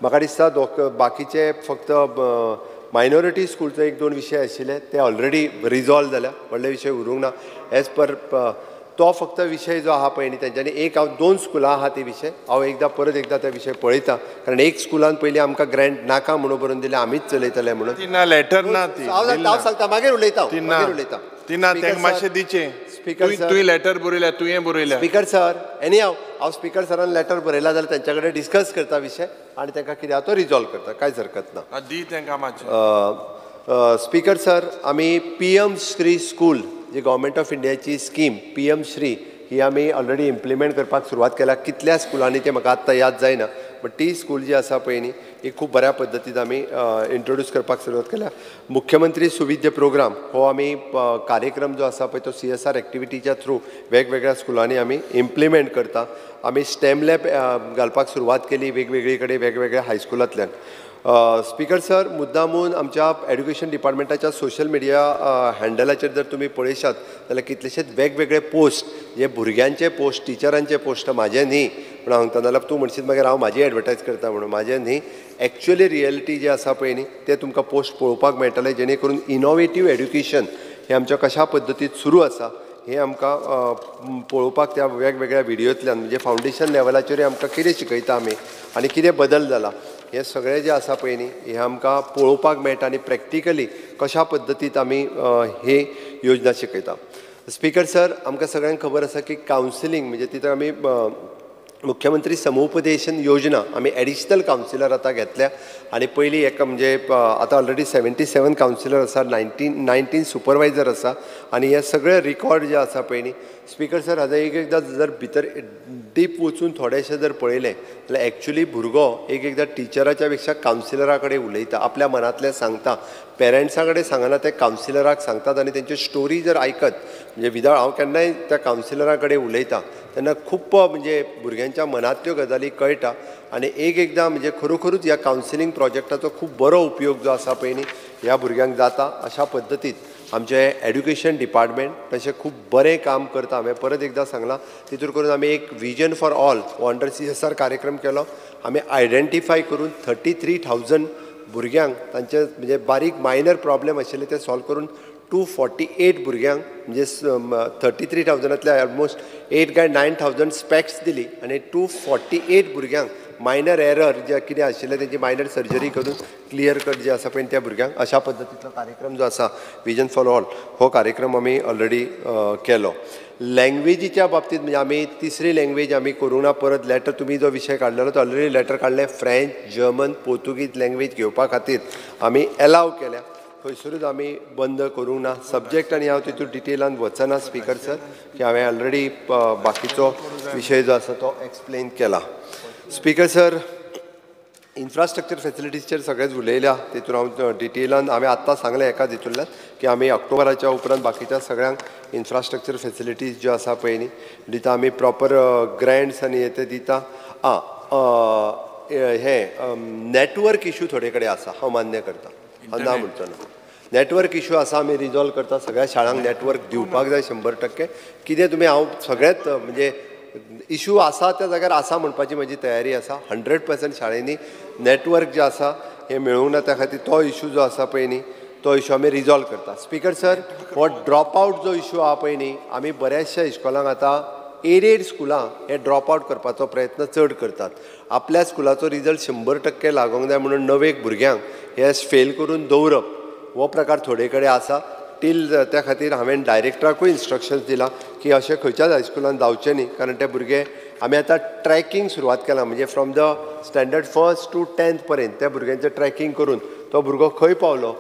म्हाका दिसता बाकीचे फक्त मायनॉरिटी स्कूलचो एक दोन विशय आशिल्ले ते ऑलरेडी रिजॉल्व जाल्या, व्हडले विशय उरूंक ना. एज पर तो फक्त विशय जो आहा पळय न्ही तेंच्यांनी एक हांव दोन स्कुलां आहा ते विशय हांव एकदां परत एकदां ते विशय पळयता, कारण एक स्कुलान पयलीं आमकां ग्रँट नाका म्हणून बरोवन दिलें, आमीच चलयतले म्हणून. ना लेटर ना ती हांव सांगता मागीर उलयता, मागीर उलयता. ती ना तेंकां मातशें दिचें. स्पीकर तुवें लेटर बरयल्या, तुवें बरयल्या. स्पीकर सर एनी हांव हांव स्पीकर सरान लेटर बरयला जाल्यार तेंच्या कडेन डिस्कस करता विशय आनी तांकां कितें आहा तो रिजॉल्व करता, कांयच हरकत ना. दी तेंकां मातशें. स्पीकर सर आमी PM Shri school ji government of इंडियाची स्कीम PM Shri ही आमी ऑलरेडी इम्प्लिमेंट करपाक सुरवात केल्या. कितल्या स्कुलांनी तें म्हाका आत्तां याद जायना, बट ती स्कूल जी आसा पळय न्ही ही खूब बऱ्या पद्दतीन आमी इंट्रोड्यूस करपाक सुरवात केल्या. मुख्यमंत्री सुविद्य प्रोग्राम हो आमी कार्यक्रम जो आसा पळय तो CSR एक्टिविटीच्या थ्रू वेगवेगळ्या स्कुलांनी आमी इम्प्लिमेंट करता. आमी स्टेम लॅब घालपाक सुरवात केली वेगवेगळे कडेन वेगवेगळ्या हायस्कुलांतल्यान. स्पीकर सर मुद्दामून आमच्या एड्युकेशन डिपार्टमेंटाच्या सोशल मिडिया हँडलाचेर जर तुमी पळयशात जाल्यार कितलेशेच वेगवेगळे पोस्ट जे भुरग्यांचे पोस्ट, टिचरांचे पोस्ट, म्हाजे न्ही पूण हांव सांगता नाल्यार तूं म्हणशीत मागीर हांव म्हाजी एडवर्टायज करता म्हणून, म्हाजें न्ही, एक्चुअली रियलिटी जी आसा पळय न्ही तें तुमकां पोस्ट पळोवपाक मेळटलें, जेणे करून इनोवेटीव एड्युकेशन हें आमच्या कशा पद्दतीत सुरू आसा हें आमकां पळोवपाक त्या वेगवेगळ्या व्हिडियोंतल्यान म्हणजे फावंडेशन लेवलाचेरूय आमकां कितें शिकयता आमी आनी कितें बदल जाला हें सगळें जें आसा पळय न्ही हें आमकां पळोवपाक मेळटा आनी प्रॅक्टिकली कशा पद्दतीत आमी ही योजना शिकयता. स्पीकर सर आमकां सगळ्यांक खबर आसा की कावन्सिलींग म्हणजे तितून आमी मुख्यमंत्री समुपदेशन योजना आमी एडिशनल कावन्सिलर आतां घेतल्या आनी पयलीं एक म्हणजे आतां ऑलरेडी 77 कावन्सिलर आसा, 19 सुपरवायजर आसा आनी हे सगळे रिकॉर्ड जे आसा पळय न्ही. स्पीकर सर आतां एक एकदां जर भितर डीप वचून थोडेशें जर पळयलें जाल्यार एक्चुली भुरगो एक एकदां टिचराच्या पेक्षा कावन्सिलरा कडेन उलयता, आपल्या मनांतलें सांगता, पेरंट्सा कडेन सांगना, ते कावन्सिलराक सांगतात आनी तेंच्यो स्टोरी जर आयकत म्हणजे विदाउट हांव केन्नाय त्या कावन्सिलरा कडेन उलयता तेन्ना खूब म्हणजे भुरग्यांच्या मनांतल्यो गजाली कळटा आनी एक एकदां म्हणजे खरोखरूच ह्या कावन्सिलींग प्रोजेक्टाचो खूब बरो उपयोग जो आसा पळय न्ही ह्या भुरग्यांक जाता. अशा पद्दतीत आमचें एड्युकेशन डिपार्टमेंट तशें खूब बरें काम करता. हांवें परत एकदां सांगलां तितूर करून आमी एक विजन फॉर ऑल हो अंडर CSR कार्यक्रम केलो. आमी आयडेंटिफाय करून 33,000 भुरग्यांक तांचे म्हणजे बारीक मायनर प्रॉब्लेम आशिल्ले ते सॉल्व करून 248 भुरग्यांक म्हणजे 33,000तल्या ऑलमोस्ट 8 काय 9,000 स्पॅक्स दिली आनी 248 भुरग्यांक मायनर एरर जे कितें आशिल्लें तेंची मायनर सर्जरी करून क्लियर कट जे आसा पळय त्या भुरग्यांक अशा पद्दतीचो कार्यक्रम जो आसा विजन फॉर ऑल हो कार्यक्रम आमी ऑलरेडी केलो. लँग्वेजीच्या बाबतींत म्हणजे आमी तिसरी लँग्वेज आमी करूंक ना. परत लेटर तुमी जो विशय काडलेलो तो ऑलरेडी लेटर काडलें. फ्रेंच, जर्मन, पोर्तुगीज लँग्वेज घेवपा खातीर आमी एलाव केल्या, खंयसरूच आमी बंद करूंक ना सब्जेक्ट आनी हांव तितून डिटेलान वचना स्पीकर सर की हांवें ऑलरेडी बाकीचो विशय जो आसा तो एक्सप्लेन केला. स्पीकर सर इन्फ्रास्ट्रक्चर फेसिलिटीजचेर सगळेच उलयल्या, तितून हांव डिटेलान हांवें आत्तां सांगलें एका तितूंतल्यान की आमी ऑक्टोबराच्या उपरांत बाकीच्या सगळ्यांक इन्फ्रास्ट्रक्चर फेसिलिटीज ज्यो आसा पळय न्ही दिता, आमी प्रॉपर ग्रँट्स आनी हे ते दिता. हें नॅटवर्क इशू थोडे कडेन आसा, हांव मान्य करता, हांव ना म्हणचो ना. नॅटवर्क इशू आसा, आमी रिजॉल्व करता. सगळ्या शाळांक नॅटवर्क दिवपाक जाय 100%. कितें तुमी हांव सगळेंच म्हणजे इशू आसा त्या जाग्यार आसा म्हणपाची म्हजी तयारी आसा. 100% शाळेंनी नॅटवर्क जें आसा हें मेळूंक ना, त्या खातीर तो इशू जो आसा पळय न्ही तो इशू आमी रिजॉल्व करता. स्पीकर सर हो ड्रॉप आवट जो इशू आहा पळय न्ही आमी बऱ्याचशा इस्कॉलांक आतां एडेड स्कुलां हे ड्रॉप आवट करपाचो प्रयत्न चड करतात. आपल्या स्कुलाचो रिजल्ट 100% लागोंक जाय म्हणून नवेक भुरग्यांक हे फेल करून दवरप हो प्रकार थोडे कडेन आसा. टील त्या खातीर हांवें डायरेक्टराकूय इन्स्ट्रक्शन्स दिलां की अशें खंयच्याच हायस्कुलान जावचें न्ही, कारण ते भुरगे आमी आतां ट्रॅकिंग सुरवात केलां, म्हणजे from the standard 1st to 10th पर्यंत त्या भुरग्यांचें ट्रॅकिंग करून तो भुरगो खंय पावलो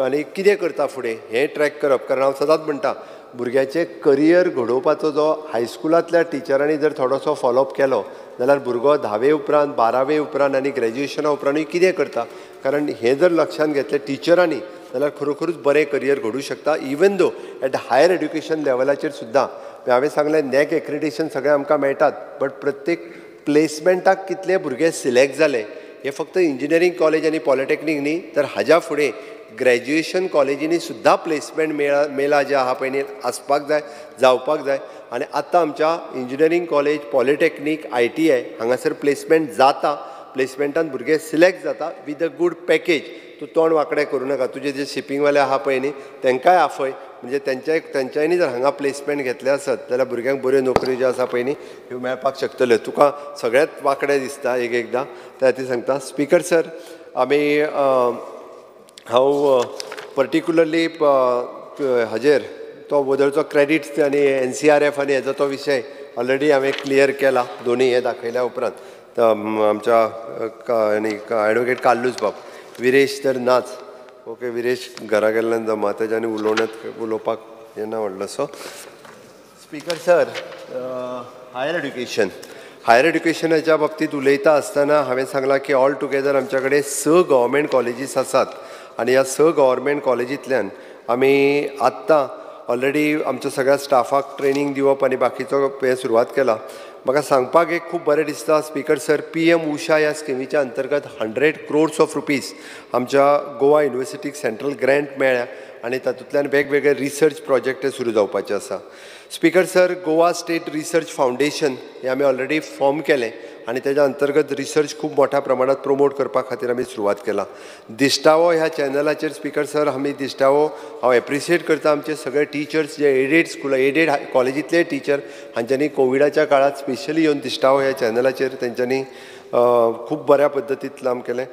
आनी कितें करता फुडें हें ट्रॅक करप. कारण हांव सदांच म्हणटा भुरग्याचें करियर घडोवपाचो जो हायस्कुलांतल्या टिचरांनी जर थोडोसो फॉलोअप केलो जाल्यार भुरगो 10वे उपरांत 12वे उपरांत आनी ग्रॅज्युएशना उपरांतूय कितें करता, कारण हें जर लक्षांत घेतलें टिचरांनी जाल्यार खरोखरूच बरें करियर घडूं शकता. Even though at higher education लेवलाचेर सुद्दां हांवें सांगलें नॅक एक्रेडिटेशन सगळें आमकां मेळटात, बट प्रत्येक प्लेसमेंटाक कितले भुरगे सिलेक्ट जाले हे फक्त इंजिनियरींग कॉलेज आनी पॉलिटेक्नीक न्ही, तर हाज्या फुडें ग्रॅज्युएशन कॉलेजींनी सुद्दां प्लेसमेंट मेळा जें आहा पळय न्ही आसपाक जाय, जावपाक जाय. आनी आतां आमच्या इंजिनियरींग कॉलेज, पॉलिटेक्नीक, ITI हांगासर प्लेसमेंट जाता, प्लेसमेंटान भुरगे सिलेक्ट जाता विथ अ गूड पॅकेज. तूं तोंड वांकडें करूं नाका, तुजे जे शिपींगवाले आहा पळय न्ही तांकांय आफय, म्हणजे तेंच्यांनी जर हांगा प्लेसमेंट घेतलें आसत जाल्यार भुरग्यांक बऱ्यो नोकऱ्यो ज्यो आसा पळय न्ही ह्यो मेळपाक शकतल्यो. तुका सगळ्यांत वांकडें दिसता एक एकदां, त्या खातीर सांगता. स्पीकर सर, आमी हांव पर्टिक्युलरली हाजेर तो वदळचो क्रेडिट्स आनी NCRF आनी हेजो तो विशय ऑलरेडी हांवें क्लियर केला दोनूय हे दाखयल्या उपरांत. आमच्या आनी एडवोकेट कार्लूस बाब, विरेश तर नाच, ओके विरेश घरा गेल्ल्यान जमा तेज्यानी उलोवण्यात उलोवपाक येना व्हडलोसो. Speaker sir, higher education, higher एड्युकेशनाच्या बाबतींत उलयता आसतना हांवें सांगलां की ऑल टुगेदर आमच्या कडेन 6 गव्हर्मेंट कॉलेजीस आसात आनी ह्या 6 गव्हर्मेंट कॉलेजींतल्यान आमी आत्तां ऑलरेडी आमच्या सगळ्या स्टाफाक ट्रेनींग दिवप आनी बाकीचो हें सुरवात केला. म्हाका सांगपाक एक खूब बरें दिसता स्पीकर सर, PM Usha ह्या स्किमीच्या अंतर्गत 100 crores of rupees आमच्या गोवा युनिवर्सिटीक सेंट्रल ग्रँट मेळ्ळ्या आनी तातूंतल्यान वेगवेगळे रिसर्च प्रोजेक्ट सुरू जावपाचे आसा. Speaker sir, Goa state research foundation हें आमी ऑलरेडी फॉर्म केलें आनी तेज्या अंतर्गत रिसर्च खूब मोठ्या प्रमाणात प्रमोट करपा खातीर आमी सुरवात केला. दिश्टावो ह्या चॅनलाचेर स्पीकर सर आमी दिश्टावो हांव एप्रिशिएट करता आमचे सगळे टिचर्स जे एडेड स्कूल एडेड कॉलेजींतले टिचर हांच्यांनी कोविडाच्या काळात स्पेशली येवन दिश्टावो ह्या चॅनलाचेर तेंच्यांनी खूब बऱ्या पद्दतीन काम केलें.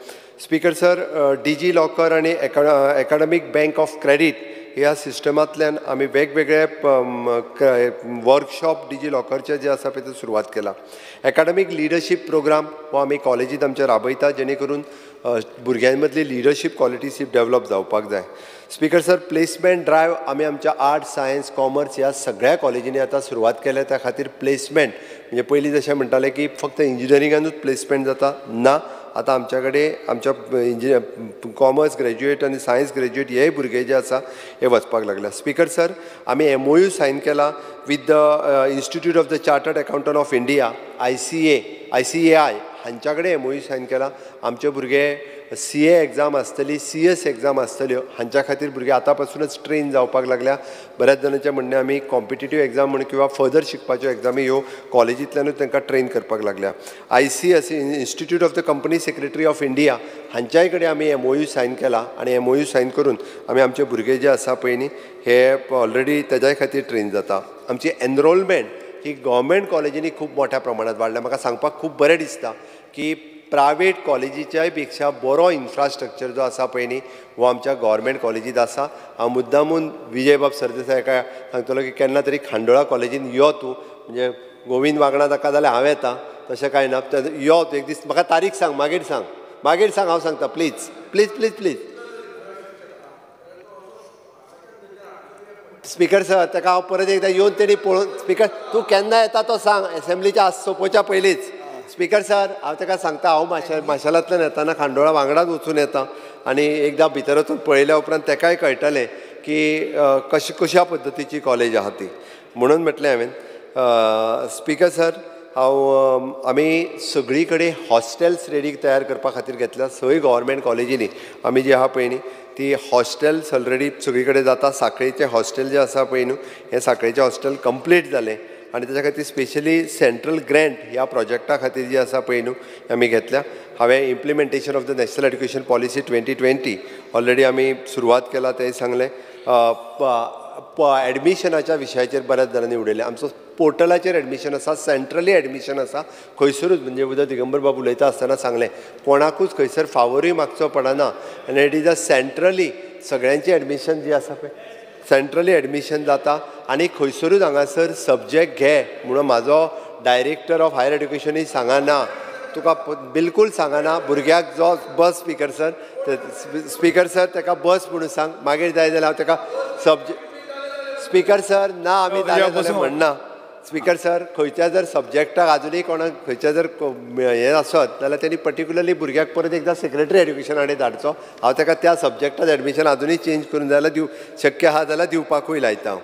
स्पीकर सर, डिजी लॉकर आनी एकाडमीक बँक ऑफ क्रेडीट ह्या सिस्टमांतल्यान आमी वेगवेगळे वर्कशॉप डिजी लॉकरचे जे आसा पळय ते सुरवात केला. एकाडमीक लिडरशीप प्रोग्राम हो आमी कॉलेजींत आमच्या राबयता जेणे करून भुरग्यां मदली लिडरशीप क्वॉलिटीज ही डेवलप जावपाक जाय. स्पीकर सर, प्लेसमेंट ड्रायव्ह आमी आमच्या आर्ट्स, सायन्स, कॉमर्स ह्या सगळ्या कॉलेजींनी आतां सुरवात केल्या. त्या खातीर प्लेसमेंट म्हणजे पयलीं जशें म्हणटाले की फक्त इंजिनियरिंगानूच प्लेसमेंट जाता, ना, आतां आमच्या कडेन आमच्या कॉमर्स ग्रॅज्युएट आनी सायन्स ग्रॅज्युएट हे भुरगे जे आसा हे वचपाक लागल्या. स्पीकर सर, आमी MOU sign केला with the institute of the chartered accountant of India, ICAI हांच्या कडेन MOU sign केला. आमचे भुरगे CA exam आसतली, CS exam आसतल्यो, हांच्या खातीर भुरगे आतां पासूनच ट्रेन जावपाक लागल्या. बऱ्याच जाणांचें म्हणणें आमी कॉम्पिटिटीव एग्जाम म्हण किंवा फर्दर शिकपाच्यो एग्जामी ह्यो कॉलेजींतल्यानूच तांकां ट्रेन करपाक लागल्या. ICS institute of the company secretary of India हांच्याय कडेन आमी MOU sign केला आनी MOU sign करून आमी आमचे भुरगे जे आसा पळय न्ही हे ऑलरेडी तेज्याय खातीर ट्रेन जाता. आमची एनरोलमेंट ही गव्हर्मेंट कॉलेजींनी खूब मोठ्या प्रमाणात वाडल्या. म्हाका सांगपाक खूब बरें दिसता की प्रायवेट कॉलेजीच्याय पेक्षा बरो इन्फ्रास्ट्रक्चर जो आसा पळय न्ही हो आमच्या गव्हर्मेंट कॉलेजींत आसा. हांव मुद्दामून विजयबाब सरदेसाय काय सांगतलो की केन्ना तरी खांडोळा कॉलेजींत यो तूं, म्हणजे गोविंद वागणा ताका जाल्यार हांव येता, तशें कांय ना, यो तूं एक दीस, म्हाका तारीख सांग, मागीर सांग, मागीर सांग, हांव सांगता, please please please please. Speaker sir, ताका हांव परत एकदां येवन तेणी पळोवन, स्पीकर तूं केन्ना येता तो सांग, एसेंब्लीच्या आज सोंपोवच्या पयलींच. स्पीकर सर, हांव ताका सांगता, हांव माशेलांतल्यान येताना खांडोळा वांगडाच वचून येता आनी एकदां भितर वचून पळयल्या उपरांत ताकाय कळटलें की कशी कश्या पद्दतीची कॉलेज आहा ती, म्हणून म्हटलें हांवें. स्पीकर सर, हांव आमी सगळी कडेन हॉस्टेल्स रेडी तयार करपा खातीर घेतल्या. 6 गव्हर्मेंट कॉलेजींनी आमी जी आहा पळय न्ही ती हॉस्टेल्स ऑलरेडी सगळी कडेन जाता. साखळेचें हॉस्टेल जें आसा पळय न्हू हें साखळेचें हॉस्टेल कंप्लीट जालें आनी तेज्या खातीर स्पेशली सेंट्रल ग्रँट ह्या प्रोजेक्टा खातीर जी आसा पळय न्हू आमी घेतल्या. हांवें implementation of the national education policy 2020 already आमी सुरवात केला तें सांगलें. एडमिशनाच्या विशयाचेर बऱ्याच जाणांनी उलयलें. आमचो पोर्टलाचेर एडमिशन आसा, सेंट्रली एडमिशन आसा, खंयसरूच म्हणजे उदय दिगंबर बाब उलयता आसतना सांगलें कोणाकूच खंयसर फावरूय मागचो पडना आनी it is a centrally सगळ्यांची एडमिशन जी आसा पळय सेंट्रली एडमिशन जाता आनी खंयसरूच हांगासर सब्जेक्ट घे म्हणून म्हाजो डायरेक्टर ऑफ हायर एड्युकेशनूय सांगना, तुका बिलकूल सांगना भुरग्याक जो बस स्पीकर सर, स्पीकर सर ताका बस म्हणून सांग, मागीर जाय जाल्यार हांव ताका सब्जेक्ट स्पीकर सर ना आमी जालें म्हणना. स्पीकर सर खंयच्या जर सब्जेक्टाक आजुनूय कोणाक खंयच्या जर हें आसत जाल्यार तेणी पर्टिक्युलरली भुरग्याक परत एकदां सेक्रेटरी एड्युकेशना कडेन धाडचो, हांव ताका त्या सब्जेक्टाक एडमिशन आजुनूय चेंज करून जाल्यार दिवं शक्य आसा जाल्यार दिवपाकूय लायता हांव.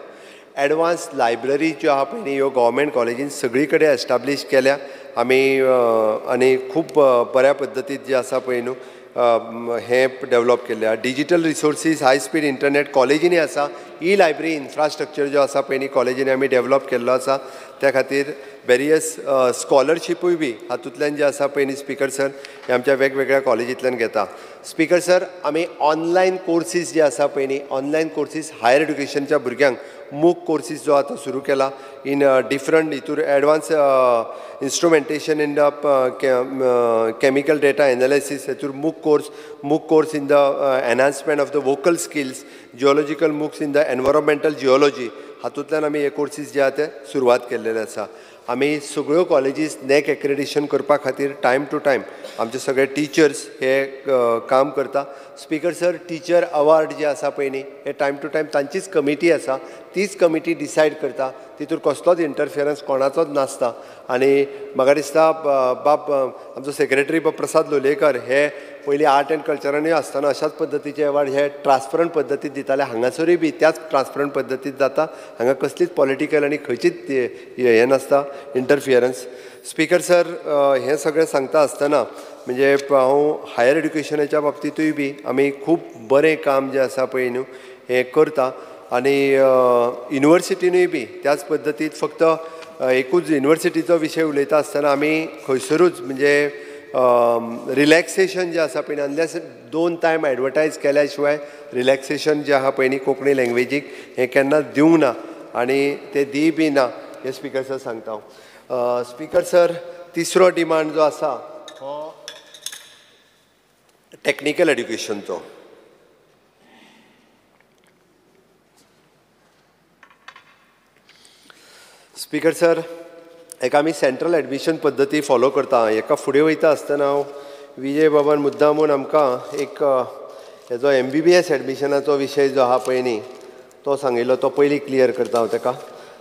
एडवान्स लायब्ररी ज्यो आहा पळय न्ही ह्यो गव्हर्मेंट कॉलेजीन सगळी कडेन एस्टाब्लीश केल्या आमी आनी खूब बऱ्या पद्दतीन जे आसा पळय न्हू हें डेवलप केल्लें आसा. Digital resources, high speed internet कॉलेजींनी आसा, ई लायब्ररी इन्फ्रास्ट्रक्चर जो आसा पळय न्ही कॉलेजींनी आमी डेवलप केल्लो आसा. त्या खातीर वेरियस स्कॉलरशिपूय बी हातूंतल्यान जे आसा पळय न्ही स्पीकर सर हे आमच्या वेगवेगळ्या कॉलेजींतल्यान घेता. स्पीकर सर आमी ऑनलायन कोर्सीस जे आसा पळय न्ही ऑनलायन कोर्सीस हायर एड्युकेशनच्या भुरग्यांक मूक कोर्सीस जो आतां सुरू केला इन डिफरंट हितूर advance instrumentation in the chemical data analysis हेतूर MOOC course in the enhancement of the vocal skills, geological MOOCs in the environmental geology हातूंतल्यान आमी हे कोर्सीस जे आहा ते सुरवात केल्लेले आसा. आमी सगळ्यो कॉलेजीस नॅक एक्रेडिशन करपा खातीर टायम टू टायम आमचे सगळे टिचर्स हे काम करता. स्पीकर सर टिचर अवॉर्ड जे आसा पळय न्ही हे टायम टू टायम तांचीच कमिटी आसा, तीच कमिटी डिसायड करता, तितूर कसलोच इंटरफियरन्स कोणाचोच नासता. आनी म्हाका दिसता बाब आमचो सेक्रेटरी बाब प्रसाद लोलयेकर हे पयलीं आर्ट एंड कल्चरानूय आसतना अशाच पद्दतीचे अवॉर्ड हे ट्रान्सपरंट पद्दतीत दिताले, हांगासरूय बी त्याच ट्रान्सपरंट पद्दतीत जाता, हांगा कसलीच पॉलिटिकल आनी खंयचीच हें नासता इंटरफियरन्स. स्पीकर सर हें सगळें सांगता आसतना म्हणजे हांव हायर एड्युकेशनाच्या बाबतींतूय बी आमी खूब बरें काम जें आसा पळय न्हू हें करता आनी युनिवर्सिटीनूय बी त्याच पद्दतीत फक्त एकूच युनिवर्सिटीचो विशय उलयता आसतना आमी खंयसरूच म्हणजे रिलॅक्सेशन जें आसा पळय अनलेस 2 टायम एडवर्टायज केल्या शिवाय रिलॅक्सेशन जें आहा पळय न्ही कोंकणी लँग्वेजीक हें केन्ना दिवंक ना आनी तें दी बी ना हें स्पीकर सर सांगता हांव. स्पीकर सर तिसरो डिमांड जो आसा हो टॅक्निकल एड्युकेशनचो. स्पीकर सर एक आमी सेंट्रल एडमिशन पद्दती फॉलो करता. हेका फुडें वयता आसतना हांव विजय बाबान मुद्दामून आमकां एक हेजो MBBS एडमिशनाचो विशय जो आहा पळय न्ही तो सांगिल्लो, तो पयलीं क्लियर करता हांव ताका.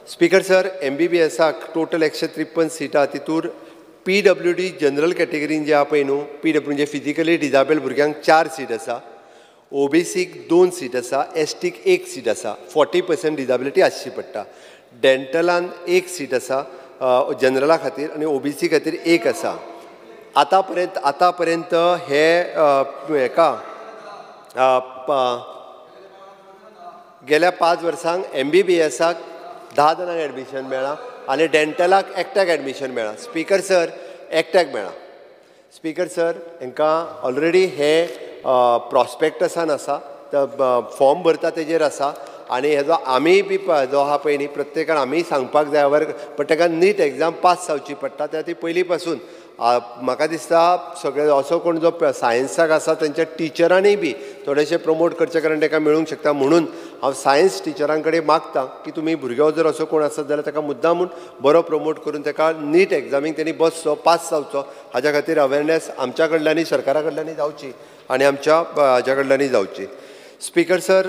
स्पीकर सर MBBSाक टोटल 153 सिटां, तितूर PWD general कॅटेगरीन जे आहा पळय न्हू PW म्हणजे फिजिकली डिजाबल भुरग्यांक 4 सीट आसा, OBCक 2 सीट आसा, STक 1 सीट आसा, 40% डिजाबिलिटी आसची पडटा. डेंटलान 1 सीट आसा जनरला खातीर आनी OBC खातीर 1 आसा. आतां पर्यंत हे हेका गेल्या 5 वर्सांक MBBSाक 10 जाणांक एडमिशन मेळ्ळां आनी डेंटलाक एकट्याक एडमिशन मेळ्ळां. स्पीकर सर एकट्याक मेळ्ळां. स्पीकर सर हांकां ऑलरेडी हे प्रॉस्पेक्टसान आसा, फॉर्म भरता तेजेर आसा आनी हेजो आमी बी जो आहा पळय न्ही प्रत्येकान आमी सांगपाक जाय वर, बट ताका नीट एग्जाम पास जावची पडटा. त्या खातीर पयलीं पासून म्हाका दिसता सगळे असो कोण जो सायन्साक आसा तेंच्या टिचरांनी बी थोडेशें प्रमोट करचें, कारण ताका मेळूंक शकता. म्हणून हांव सायन्स टिचरां कडेन मागता की तुमी भुरगो जर असो कोण आसत जाल्यार ताका मुद्दामून बरो प्रमोट करून ताका नीट एग्जामीक तेणी बसचो, पास जावचो, हाज्या खातीर अवेरनेस आमच्या कडल्यानूय सरकारा कडल्यानूय जावची आनी आमच्या हाज्या कडल्यानूय जावची. स्पीकर सर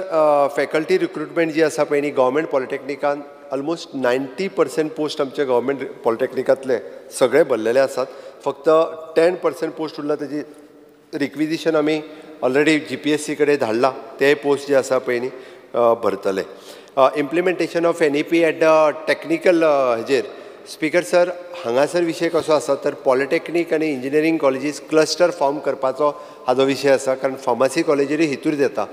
फॅकल्टी रिक्रुटमेंट जी आसा पळय न्ही गव्हर्मेंट पॉलिटेक्निकान ऑलमोस्ट 90% पोस्ट आमचे गव्हर्मेंट पॉलिटेक्निकांतले सगळे भरलेले आसात, फक्त 10% पोस्ट उरला तेजी रिक्विजिशन आमी ऑलरेडी GPSC कडेन धाडला, ते पोस्ट जे आसा पळय न्ही भरतले. Implementation of NEP at the technical हेजेर स्पीकर सर हांगासर विशय कसो आसा तर पॉलिटेक्नीक आनी इंजिनियरींग कॉलेजीस क्लस्टर फॉर्म करपाचो हाजो विशय आसा, कारण फार्मासी कॉलेजीरूय हितूर येता.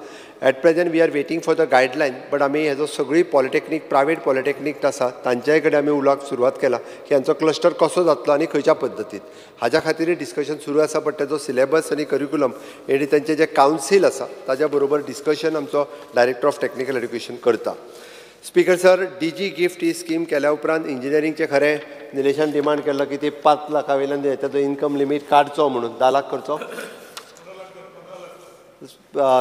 At present we are waiting for the guideline, but आमी हेजो सगळी पॉलिटेक्नीक प्रायवेट पॉलिटेक्नीक आसा तांच्याय कडेन आमी उलोवपाक सुरवात केला की हांचो क्लस्टर कसो जातलो आनी खंयच्या पद्दतीन, हाज्या खातीरूय डिस्कशन सुरू आसा. बट तेजो सिलेबस आनी करिक्युलम आनी तेंचें जें कावन्सील आसा ताज्या बरोबर डिस्कशन आमचो डायरेक्टर ऑफ टॅक्निकल एड्युकेशन करता. स्पीकर सर, डीजी गिफ्ट ही स्कीम केल्या उपरांत इंजिनियरींगचें खरें निलेशान डिमांड केल्लो की ती 5 लाखा वयल्यान ताचो इन्कम लिमीट काडचो म्हणून 10 लाख करचो.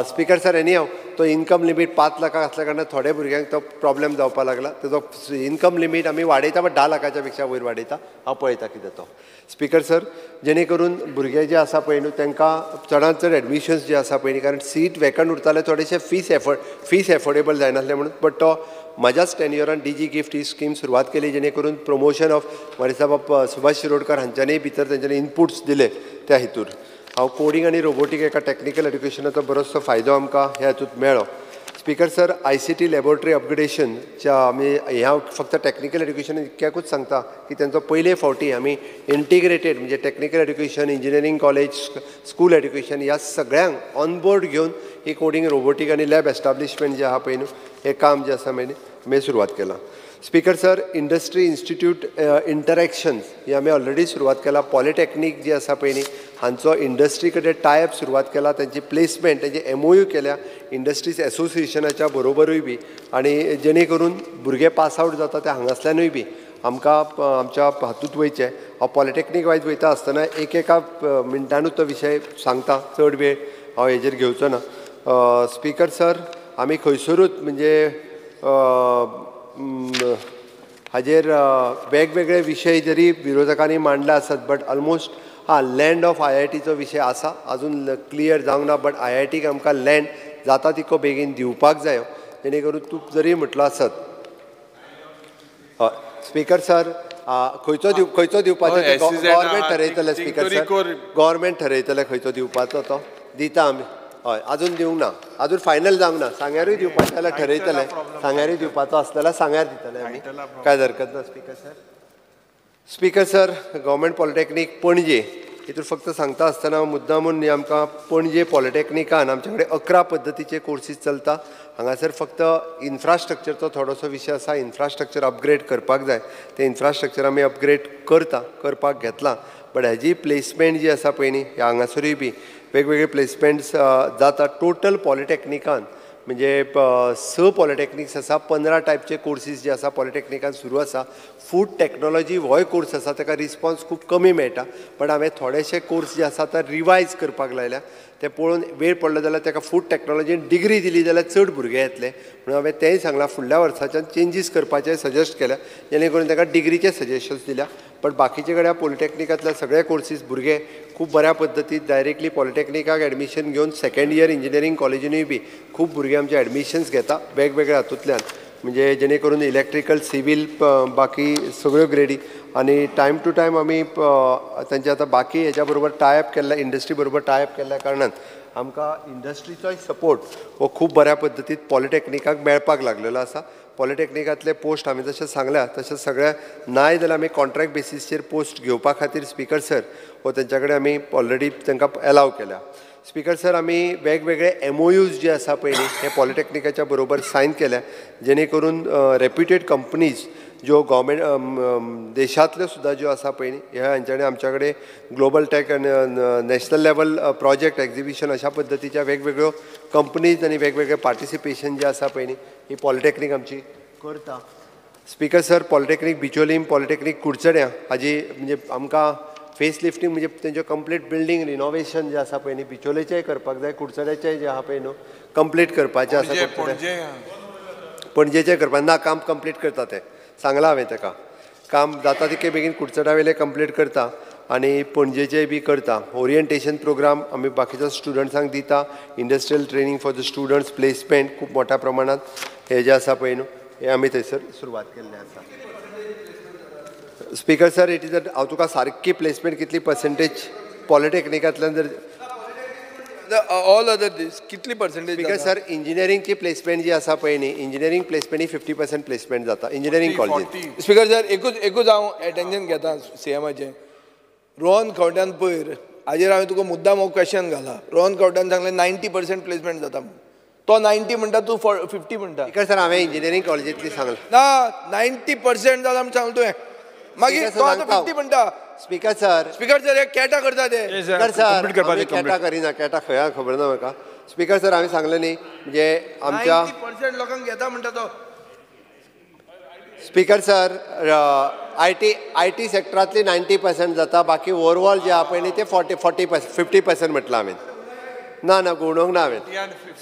स्पीकर सर, एनी हांव तो इन्कम लिमीट 5 लाखाक आसल्या कारणान थोड्या भुरग्यांक तो प्रॉब्लेम जावपाक लागला. तेजो इन्कम लिमीट आमी वाडयता, बट 10 लाखाच्या पेक्षा वयर वाडयता. हांव पळयता कितें तो. स्पीकर सर, जेणे करून भुरगे जे आसा पळय न्हू तांकां चडांत चड एडमिशन्स जे आसा पळय न्ही, कारण सीट वेकंट उरताले, थोडेशे फीस एफोर्डेबल जायनासले म्हणून. बट तो म्हज्याच टेन्युअरान डीजी गिफ्ट ही स्कीम सुरवात केली, जेणे करून प्रमोशन ऑफ मारिसाबाब सुभाष शिरोडकर हांच्यांनी भितर तेंच्यांनी इनपुट्स दिले. त्या हेतूर हांव कोडींग आनी रोबोटीक एका टॅक्निकल एड्युकेशनाचो बरोचसो फायदो आमकां ह्या हेतूंत मेळ्ळो. स्पीकर सर, ICT laboratory अपग्रेडेशनच्या आमी ह्या फक्त टॅक्निकल एड्युकेशन इतक्याकूच सांगता की तेंचो पयले फावटी आमी इंटिग्रेटेड म्हणजे technical education, engineering college, school education ह्या सगळ्यांक ऑनबोर्ड घेवन ही कोडींग, रोबोटीक आनी लॅब एस्टाब्लिशमेंट जें आहा पळय न्हू, हें काम जें आसा आमी सुरवात केलां. Speaker sir, industry institute interactions ही आमी ऑलरेडी सुरवात केला. पॉलिटॅक्नीक जी आसा पळय न्ही हांचो इंडस्ट्री कडेन टायप सुरवात केला, तेंची प्लेसमेंट, तेंची MOU केल्या इंडस्ट्रीज एसोसिएशनाच्या बरोबरूय बी, आनी जेणे करून भुरगे पास आवट जाता ते हांगासल्यानूय बी आमकां आमच्या हातूंत वयचें. हांव पॉलिटॅक्नीक वायज वयता आसतना एक एका मिनटानूच तो विशय सांगता, चड वेळ हांव हेजेर घेवचो ना. स्पीकर सर, आमी खंयसरूच म्हणजे हाजेर वेगवेगळे विशय जरी विरोधकांनी मांडले आसत, बट ऑलमोस्ट हां लँड ऑफ IITचो विशय आसा, अजून क्लियर जावंक ना, बट IITक आमकां लँड जाता तितको बेगीन दिवपाक जायो, जेणे करून तूं जरी म्हटलो आसत. स्पीकर सर, खंयचो दिवपाचो गव्हर्मेंट ठरयतलें. स्पीकर सर, गव्हर्मेंट ठरयतलें खंयचो दिवपाचो तो दिता आमी. हय, अजून दिवंक ना, अजून फायनल जावंक ना. सांग्यारूय दिवपाचें जाल्यार ठरयतले, सांग्यारूय दिवपाचो आसलो जाल्यार सांग्यार दितले आमी, कांय हरकत ना. Speaker sir, speaker sir, government polytechnic Panaji हितून फक्त सांगता आसतना मुद्दामून आमकां पणजे पॉलिटॅक्निकान आमचे कडेन 11 पद्दतीचे कोर्सीस चलता. हांगासर फक्त इन्फ्रास्ट्रक्चरचो थोडोसो विशय आसा, इन्फ्रास्ट्रक्चर अपग्रेड करपाक जाय, तें इन्फ्रास्ट्रक्चर आमी अपग्रेड करता, करपाक घेतलां. बट हेजी प्लेसमेंट जी आसा पळय न्ही, ह्या हांगासरूय बी वेगवेगळे प्लेसमेंट्स जाता. टोटल पॉलिटॅक्निकान म्हणजे 6 पॉलिटॅक्निक्स आसा, 15 टायपचे कोर्सीस जे आसा पॉलिटॅक्निकान सुरू आसा. फूड टॅक्नोलॉजी होय कोर्स आसा, ताका रिस्पॉन्स खूब कमी मेळटा, बट हांवें थोडेशे कोर्स जे आसा ते रिवायज करपाक लायल्या. ते पळोवन वेळ पडलो जाल्यार ताका फूड टॅक्नोलॉजीन डिग्री दिली जाल्यार चड भुरगे येतले म्हणून हांवें तेंय सांगलां. फुडल्या वर्साच्यान चेंजीस करपाचें सजेस्ट केल्या, जेणे करून ताका डिग्रीचे सजेशन्स दिल्या. बट बाकीचे कडेन पॉलिटॅक्निकांतल्या सगळे कोर्सीस भुरगे खूब बऱ्या पद्दतीन डायरेक्टली पॉलिटॅक्निकाक एडमिशन घेवन सेकेंड इयर इंजिनियरींग कॉलेजीनूय बी खूब भुरगे आमचे एडमिशन्स घेता वेगवेगळ्या हातूंतल्यान, म्हणजे जेणे करून इलेक्ट्रिकल, सिवील, बाकी सगळ्यो ग्रेडी. आनी टायम टू टायम आमी तांचे आतां बाकी हेज्या बरोबर टायप केल्ल्या, इंडस्ट्री बरोबर टायप केल्ल्या कारणान आमकां इंडस्ट्रीचोय सपोर्ट हो खूब बऱ्या पद्दतीन पॉलिटॅक्निकाक मेळपाक लागलेलो आसा. पॉलिटॅक्निकांतले पोस्ट हांवें जशें सांगल्या तशें सगळें नाय जाल्यार आमी कॉन्ट्रॅक्ट बेसीसचेर पोस्ट घेवपा खातीर स्पीकर सर हो तेंच्या कडेन आमी ऑलरेडी तांकां एलाव केल्या. स्पीकर सर, आमी वेगवेगळे MOUs जे आसा पळय न्ही हे पॉलिटॅक्निकाच्या बरोबर सायन केल्या, जेणे करून रेप्युटेड कंपनीज ज्यो गव्हर्मेंट देशांतल्यो सुद्दां ज्यो आसा पळय न्ही ह्या हांच्यानी आमच्या कडेन ग्लोबल टॅक आनी नॅशनल लेवल प्रोजेक्ट एक्झिबिशन अशा पद्दतीच्या वेगवेगळ्यो कंपनीज आनी वेगवेगळे पार्टिसिपेशन जे आसा पळय न्ही ही पॉलिटॅक्नीक आमची करता. Speaker sir, polytechnic Bicholim, polytechnic कुडचड्यां हाजी म्हणजे आमकां फेस लिफ्टींग म्हणजे तेंच्यो कंप्लीट बिल्डींग रिनोवेशन जें आसा पळय न्ही बिचोलेचेंय करपाक जाय, कुडचड्याचेंय जें आहा पळय न्हू कंप्लीट करपाचें आसा, पणजेचें करपाक ना, काम कंप्लीट करता तें सांगलां हांवें ताका, काम जाता तितके बेगीन कुडचड्या वयलें कंप्लीट करता आनी पणजेचेंय बी करता. ओरिएंटेशन प्रोग्राम आमी बाकीच्या स्टुडंट्सांक दिता, industrial training for the students, placement खूब मोठ्या प्रमाणांत हें जें आसा पळय न्हू हें आमी थंयसर सुरवात केल्लें आसा. स्पीकर सर, it is हांव तुका सारकी प्लेसमेंट कितली पर्सेंटेज पॉलिटॅक्निकांतल्यान जर ऑल अदर दीस कितली पर्सेंटेज? स्पीकर सर, इंजिनियरिंगची प्लेसमेंट जी आसा पळय न्ही, इंजिनियरींग प्लेसमेंट ही 50% प्लेसमेंट जाता इंजिनियरींग कॉलेजीन. स्पीकर सर, एकूच हांव एटेन्शन घेता सीएमाचें. रोहन खंवट्यान पयर हाजेर हांवें तुका मुद्दाम हो क्वेश्चन घाला. रोहन खंवट्यान सांगलें 90% प्लेसमेंट जाता म्हणून, तो 90 म्हणटा, तूं 50 म्हणटा. स्पीकर सर, हांवें इंजिनियरींग कॉलेजींतली सांगलें ना, 90% जाता म्हूण सांगलें तुवें, मागीर तो आतां 50 म्हणटा. स्पीकर सर, स्पीकर सर, हे कॅटा करता ते. स्पीकर सर, कॅटा करिना, कॅटा खंय खबर ना म्हाका. स्पीकर सर, हांवें सांगलें न्ही म्हणजे आमच्या 90% लोकांक घेता म्हणटा तो. स्पीकर सर, IT सेक्टरांतली 90% जाता, बाकी ओवरऑल जे आहा पळय न्ही ते 40 50% म्हटलां हांवें. ना ना गुणोंक ना हांवें.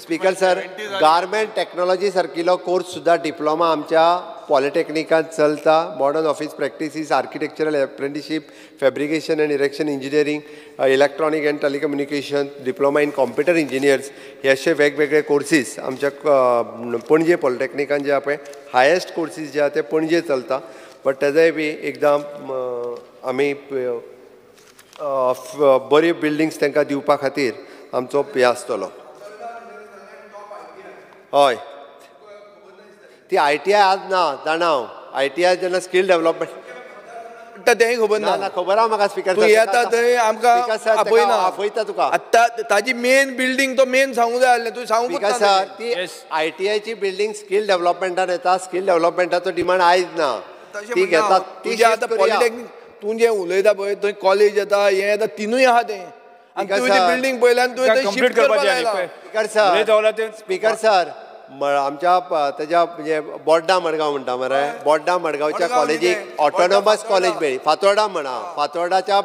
स्पीकर सर, गार्मेंट टॅक्नोलॉजी सारकिलो कोर्स सुद्दां डिप्लोमा आमच्या पॉलिटेक्निकांत चलता. Modern office practices, architectural apprenticeship, fabrication and erection engineering, electronic and telecommunication, diploma in computer engineers, हे असे वेगवेगळे कोर्सीस आमच्या पणजे पॉलिटेक्निकान जे आहा पळय हायेस्ट कोर्सीस जे आहा ते पणजे चलता. बट तेजोय बी एकदां आमी बऱ्यो बिल्डींग्स तांकां दिवपा खातीर आमचो हे आसतलो. हय, ती ITI आज ना जाणा हांव. ITI जेन्ना स्कील डेवलपमेंट तेंय खबर ना. खबर आहा म्हाका स्पीकर. तूं येता थंय आमकां आपयना, आपयता तुका. आतां ताजी मेन बिल्डींग तो मेन सांगूंक जाय आसलें, तूं सांगूंक सर. ती ITIची बिल्डींग स्कील डेवलपमेंटान येता, स्कील डेवलपमेंटाचो डिमांड आयज ना, ती घेता. तुजें आतां पॉलिटेक्नीक तूं जें उलयता पळय थंय कॉलेज येता, हें येता, तिनूय आहा तें. आनी तुवें ती बिल्डींग पळयल्या आनी तुवें शिफ्ट करपाक लायला. स्पीकर सर, आमच्या तेज्या म्हणजे बोड्डा मडगांव म्हणटा मरे, बोड्डा मडगांवच्या कॉलेजीक ऑटोनॉमस कॉलेज मेळ्ळी. फातोर्डा म्हणा, फातोर्डाच्या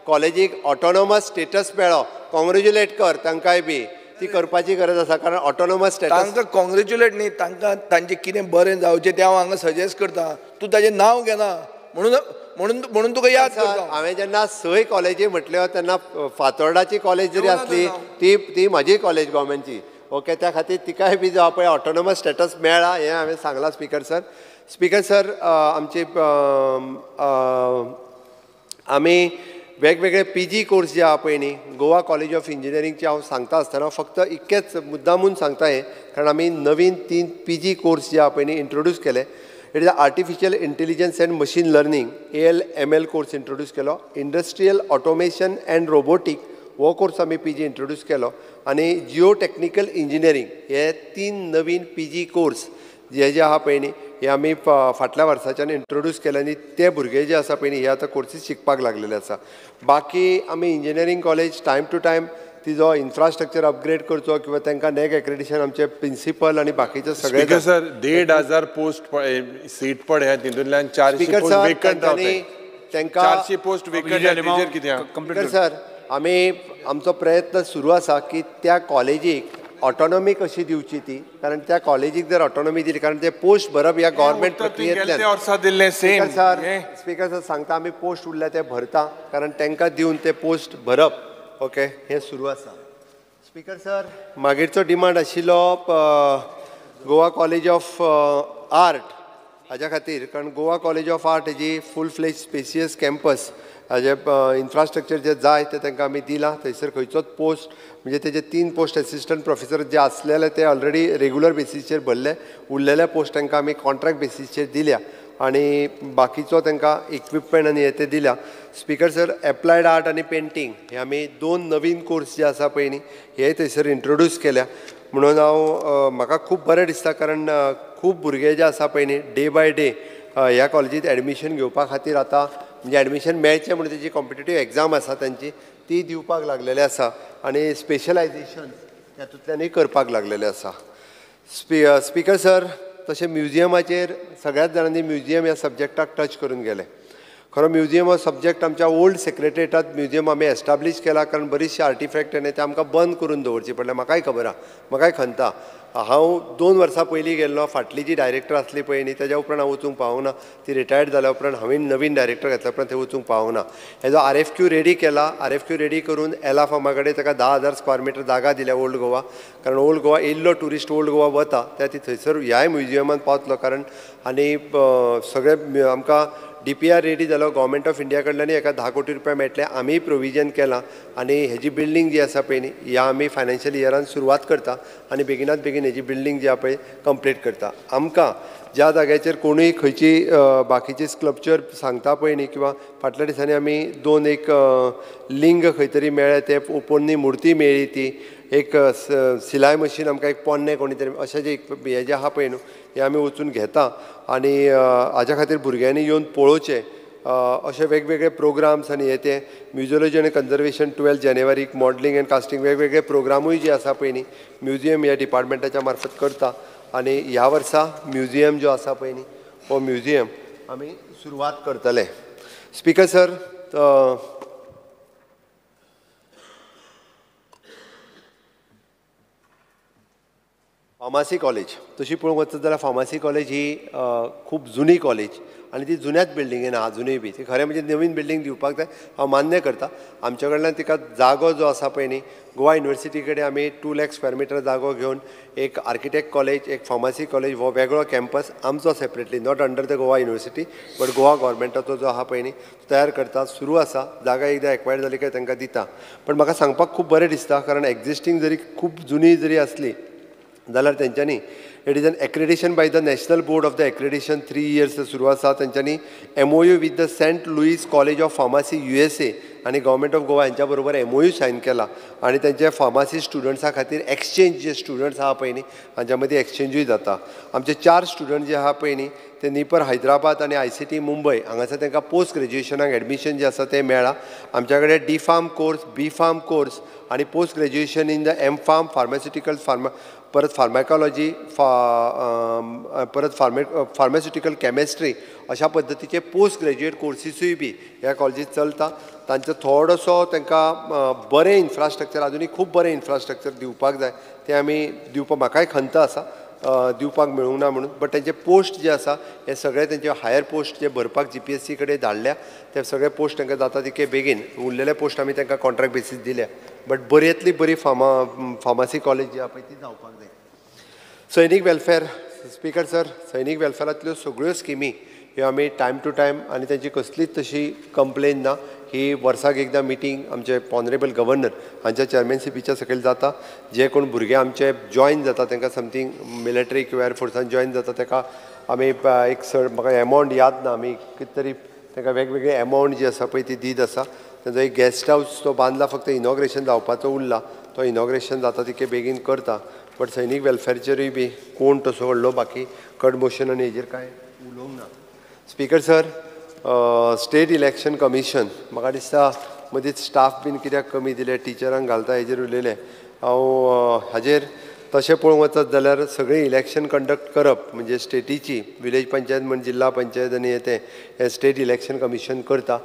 कॉलेजीक ऑटोनॉमस स्टेटस मेळ्ळो. कॉंग्रेच्युलेट कर तांकांय बी, ती करपाची गरज आसा, कारण ऑटोनॉमस स्टेटस. तांकां कॉंग्रेच्युलेट न्ही, तांकां तांचें कितें बरें जावचें तें हांव हांगा सजेस्ट करता. तूं ताजें नांव घेना म्हणून म्हणून म्हणून तुका याद करता. हांवें जेन्ना 6 कॉलेजी म्हटल्यो तेन्ना फातोर्डाची कॉलेज जरी आसली ती ती म्हाजी कॉलेज गव्हर्मेंटची, ओके, त्या खातीर तिकाय बी जो आहा पळय ऑटोनॉमस स्टेटस मेळ्ळा हें हांवें सांगलां स्पीकर सर. स्पीकर सर, आमची आमी वेगवेगळे PG course जे आहा पळय न्ही गोवा कॉलेज ऑफ इंजिनियरींगचे हांव सांगता आसतना फक्त इतकेंच मुद्दामून सांगता हें, कारण आमी नवीन 3 PG course जे आहा पळय न्ही इंट्रोड्यूस केले. It is artificial intelligence and machine learning AL/ML course introduce केलो, इंडस्ट्रियल ऑटोमेशन अँड रोबोटीक हो कोर्स आमी PG introduce केलो, आनी जिओ टेक्निकल इंजिनियरींग हे 3 नवीन PG course जे जे आहा पळय न्ही हे आमी फाटल्या वर्साच्यान इंट्रोड्यूस केले आनी ते भुरगे जे आसा पळय न्ही हे आतां कोर्सीस शिकपाक लागलेले आसा. बाकी आमी engineering college time to time तिजो इन्फ्रास्ट्रक्चर अपग्रेड करचो किंवा तांकां नॅक एक्रेडिशन आमचे प्रिंसिपल आनी बाकीचे सगळे. स्पीकर सर, 1500 पोस्ट सीट पडल्या तितूंतल्यान 400 पोस्ट वेकंट रावता. तांकां 400 पोस्ट वेकंट कितें? स्पीकर सर, आमी आमचो प्रयत्न सुरू आसा की त्या कॉलेजीक ऑटोनॉमी कशी दिवची ती, कारण त्या कॉलेजीक जर ऑटोनॉमी दिली, कारण ते पोस्ट भरप ह्या गव्हर्मेंट प्रक्रियेंतल्यान. स्पीकर सर सांगता आमी पोस्ट उरल्या ते भरता, कारण तांकां दिवन ते पोस्ट भरप, ओके, हें सुरू आसा. स्पीकर सर, मागीरचो डिमांड आशिल्लो गोवा कॉलेज ऑफ आर्ट हाज्या खातीर, कारण गोवा कॉलेज ऑफ आर्ट हेजी फूल फ्लेज स्पेसियस कॅम्पस हाजे इन्फ्रास्ट्रक्चर जे जाय ते तांकां आमी दिलां. थंयसर खंयचोच पोस्ट म्हणजे तेजे 3 पोस्ट एसिस्टंट प्रोफेसर जे आसलेले ते ऑलरेडी रेगुलर बेसीसचेर भरले, उरलेले पोस्ट तांकां आमी कॉन्ट्रॅक्ट बेसीसचेर दिल्या आनी बाकीचो तांकां इक्विपमेंट आनी हे ते दिल्या. स्पीकर सर, एप्लायड आर्ट आनी पेंटींग हे आमी 2 नवीन कोर्स जे आसा पळय न्ही हे थंयसर इंट्रोड्यूस केल्या. म्हणून हांव म्हाका खूब बरें दिसता, कारण खूब भुरगे जे आसा पळय न्ही डे बाय डे ह्या कॉलेजींत एडमिशन घेवपा खातीर आतां म्हणजे एडमिशन मेळचें म्हणून तेजी कॉम्पिटेटीव एग्जाम आसा तांची ती दिवपाक लागलेली आसा आनी स्पेशलायजेशन हातूंतल्यानूय करपाक लागलेले आसा. स्पीकर सर, तशें म्युजियमाचेर सगळ्याच जाणांनी म्युजियम ह्या सब्जेक्टाक टच करून गेले. खरो म्युजियम हो सब्जेक्ट आमच्या ओल्ड सेक्रेटरीटांत म्युजियम आमी एस्टाब्लीश केला, कारण बरीचशी आर्टिफॅक्ट आनी ते आमकां बंद करून दवरची पडले. म्हाकाय खबर आहा, म्हाकाय खंता. हांव 2 वर्सां पयलीं गेल्लो, फाटली जी डायरेक्टर आसली पळय न्ही तेज्या उपरांत हांव वचूंक पावूंक ना. ती रिटायर्ड जाल्या उपरांत हांवें नवीन डायरेक्टर घेतल्या उपरांत थंय वचूंक पावूंक ना. हेजो RFQ ready केला. RFQ ready करून एला फार्मा कडेन ताका 10,000 स्क्वेअर मिटर जागा दिल्या ओल्ड गोवा, कारण ओल्ड गोवा येयल्लो ट्युरिस्ट ओल्ड गोवा वता त्या ती थंयसर ह्याय म्युजियमान पावतलो. कारण आनी सगळे आमकां DPR ready जालो, गव्हर्मेंट ऑफ इंडिया कडल्यान एका 10 कोटी रुपया मेळटले, आमीय प्रोविजन केलां आनी हेजी बिल्डींग जी आसा पळय न्ही ह्या आमी फायनान्शियल इयरान सुरवात करता आनी बेगिनात बेगीन हेजी बिल्डींग जी आहा पळय कंप्लीट करता. आमकां ज्या जाग्याचेर कोणूय खंयची बाकीची स्कल्पचर सांगता पळय न्ही, किंवां फाटल्या दिसांनी आमी 2 एक लिंग खंय तरी मेळ्ळे, ते पोन्नी मुर्ती मेळ्ळी, ती एक सिलाय मशीन आमकां एक पोन्नें कोणी तरी अशें जे हें जें आहा पळय न्हू हें आमी वचून घेता आनी हाज्या खातीर भुरग्यांनी येवन पळोवचें. अशे वेगवेगळे प्रोग्राम्स आनी हे ते म्युजियोलॉजी आनी कन्जर्वेशन 12 जानेवारीक मॉडलिंग एंड कास्टिंग वेगवेगळे प्रोग्रामूय जे आसा पळय न्ही म्युजियम ह्या डिपार्टमेंटाच्या मार्फत करता. आनी ह्या वर्सा म्युजियम जो आसा पळय न्ही हो म्युझियम आमी सुरवात करतले. स्पीकर सर, फार्मासी कॉलेज तशी पळोवंक वचत जाल्यार फार्मासी कॉलेज ही खूब जुनी कॉलेज आनी ती जुन्याच बिल्डिंगेन आहा अजुनूय बी. ती खरें म्हणजे नवीन बिल्डींग दिवपाक जाय, हांव मान्य करता. आमच्या कडल्यान तिका जागो जो आसा पळय न्ही, गोवा युनिवर्सिटी कडेन आमी 2 लाख स्क्वेअर मिटर जागो घेवन एक आर्किटेक्ट कॉलेज, एक फार्मासी कॉलेज हो वेगळो कॅम्पस आमचो separately, not under the Goa university but Goa गव्हर्मेंटाचो जो आहा पळय न्ही तयार करता, सुरू आसा. जागा एकदां एक्वायर जाली काय तांकां दिता. पण म्हाका सांगपाक खूब बरें दिसता, कारण एक्झिस्टींग जरी खूब जुनी जरी आसली जाल्यार तेंच्यांनी it is an accreditation by the national board of the accreditation 3 years सुरू आसा. तेंच्यांनी MOU with the Saint Louis college of pharmacy USA आनी गव्हर्मेंट ऑफ गोवा हांच्या बरोबर MOU sign केला आनी तेंचे फार्मासी स्टुडंट्सां खातीर एक्सचेंज जे स्टुडंट्स आहा पळय न्ही हांच्या मदीं एक्सचेंजूय जाता. आमचे 4 स्टुडंट जे आहा पळय न्ही ते निपर हैदराबाद आनी ICT Mumbai हांगासर तांकां पोस्ट ग्रेज्युएशनाक एडमिशन जें आसा तें मेळ्ळां. आमच्या कडेन D pharm course, B pharm course आनी post graduation in the M pharm, pharmaceutical pharma, परत फार्माकोलॉजी, परत फार्मास्युटिकल केमिस्ट्री अशा पद्दतीचे पोस्ट ग्रेज्युएट कोर्सीसूय बी ह्या कॉलेजीत चलता. तांचो थोडोसो तांकां बरें इन्फ्रास्ट्रक्चर, आजुनूय खूब बरें इन्फ्रास्ट्रक्चर दिवपाक जाय, तें आमी दिवपाक म्हाकाय खंत आसा दिवपाक मेळूंक ना म्हणून. बट तेंचे पोस्ट जे आसा हे सगळे तेंचे हायर पोस्ट जे भरपाक GPSC कडेन धाडल्या ते सगळे पोस्ट तांकां जाता तितके बेगीन, उरलेले पोस्ट आमी तांकां कॉन्ट्रॅक्ट बेसीस दिल्या. बट बऱ्यांतली बरी फार्मासी कॉलेज जी आहा पळय ती जावपाक जाय. सैनीक वेलफेअर, स्पीकर सर, सैनीक वेलफेअरांतल्यो सगळ्यो स्किमी ह्यो आमी टायम टू टायम आनी तेंची कसलीच तशी कंप्लेन ना. ही वर्साक एकदां मिटींग आमचे ऑनरेबल गव्हर्नर हांच्या चेअरमॅनशिपीच्या सकयल जाता. जे कोण भुरगे आमचे जॉयन जाता तांकां समथींग मिलिटरी किंवा एअरफोर्सान जॉयन जाता ताका आमी एक सर म्हाका एमावंट याद ना, आमी कितें तरी तांकां वेगवेगळे एमावंट जी आसा पळय ती दीत आसा. तांचो एक गेस्ट हावस तो बांदला, फक्त इनॉग्रेशन जावपाचो उरला, तो इनॉग्रेशन जाता तितके बेगीन करता. बट सैनीक वेलफेअरचेरूय बी कोण तसो व्हडलो बाकी कट मोशन आनी हेजेर कांय उलोवंक ना. Speaker sir, state election commission म्हाका दिसता मदींच स्टाफ बीन कित्याक कमी दिले, टिचरांक घालता हेजेर उलयलें हांव. हाजेर तशें पळोवंक वचत जाल्यार सगळें इलेक्शन कंडक्ट करप म्हणजे स्टेटीची विलेज पंचायत म्हण जिल्हा पंचायत आनी हे तें हें स्टेट इलेक्शन कमिशन करता.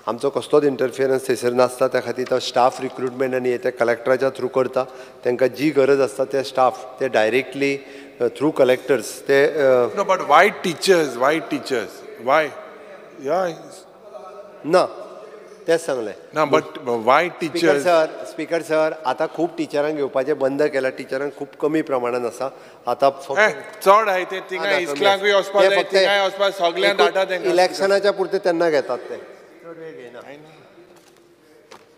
आमचो कसलोच इंटरफियरन्स थंयसर नासता. त्या खातीर तो स्टाफ रिक्रुटमेंट आनी हे ते कलेक्टराच्या थ्रू करता. तांकां जी गरज आसता ते स्टाफ ते डायरेक्टली थ्रू कलेक्टर्स ते. But why teachers, why teachers, why? ना तेंच सांगलें ना, but why teachers? Sir, speaker sir, आतां खूब टिचरांक घेवपाचें बंद केलां. टिचरांक खूब कमी प्रमाणान आसा आतां, चड आहाय ते थिंगां इस्कुलांकूय वचपाक जाय, थिंगांय वचपाक सगळ्यांक धाडटा तेंकां. इलेक्शनाच्या पुरते तेन्ना घेतात ते.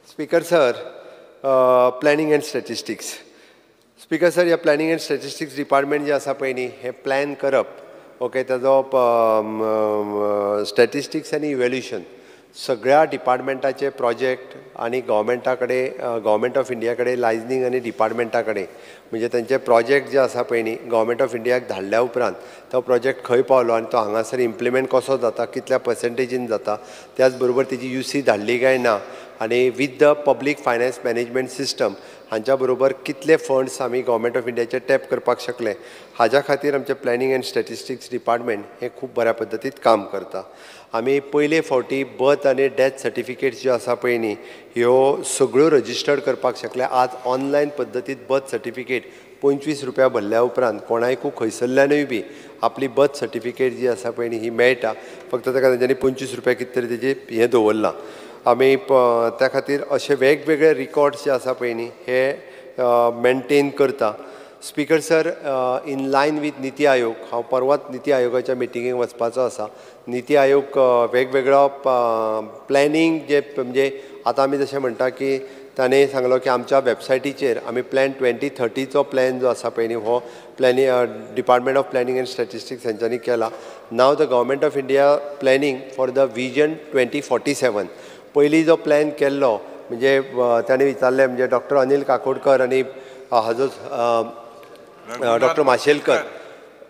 Speaker sir, planning and statistics. Speaker sir, ह्या प्लॅनिंग एंड स्टॅटिस्टिक्स डिपार्टमेंट जें आसा पळय न्ही हें प्लॅन करप, ओके, ताजो स्टॅटिस्टिक्स आनी इव्हेल्युएशन सगळ्या डिपार्टमेंटाचे प्रोजेक्ट आनी गव्हर्मेंटा कडेन, गव्हर्मेंट ऑफ इंडिया कडेन लायजनींग आनी डिपार्टमेंटा कडेन म्हणजे तेंचे प्रोजेक्ट जे आसा पळय न्ही गव्हर्मेंट ऑफ इंडियाक धाडल्या उपरांत तो प्रोजेक्ट खंय पावलो आनी तो हांगासर इम्प्लिमेंट कसो जाता, कितल्या पर्संटेजीन जाता, त्याच बरोबर तेजी UC धाडली काय ना आनी with the public finance management system हांच्या बरोबर कितले फंड्स आमी गव्हर्मेंट ऑफ इंडियाचे टॅप करपाक शकले, हाज्या खातीर आमचें प्लॅनिंग एंड स्टॅटिस्टिक्स डिपार्टमेंट हें खूब बऱ्या पद्दतीन काम करता. आमी पयले फावटी बर्थ आनी डेथ सर्टिफिकेट्स ज्यो आसा पळय न्ही ह्यो सगळ्यो रजिस्टर्ड करपाक शकले. आज ऑनलायन पद्दतीन बर्थ सर्टिफिकेट 25 रुपया भरल्या उपरांत कोणायकूय खंयसरल्यानूय बी आपली बर्थ सर्टिफिकेट जी आसा पळय न्ही ही मेळटा. फक्त ताका तेंच्यांनी 25 रुपया कितें तरी तेजें हें दवरलां. आमी त्या खातीर अशे वेगवेगळे रिकॉर्ड्स जे आसा पळय न्ही हे मेनटेन करता. Speaker sir, in line with NITI Aayog, हांव परवाच निती आयोगाच्या मिटिंगेक वचपाचो आसा. निती आयोग वेगवेगळो प्लॅनिंग जे म्हणजे आतां आमी जशें म्हणटा की ताणें सांगलो की आमच्या वेबसायटीचेर आमी प्लॅन 2030चो प्लॅन जो आसा पळय न्ही हो planning department of planning and statistics हेंच्यांनी केला. Now the government of India planning for the vision 2047. पयलीं जो प्लॅन केल्लो म्हणजे ताणें विचारलें म्हणजे डॉक्टर अनिल काकोडकर आनी हाजो doctor Mashelkar,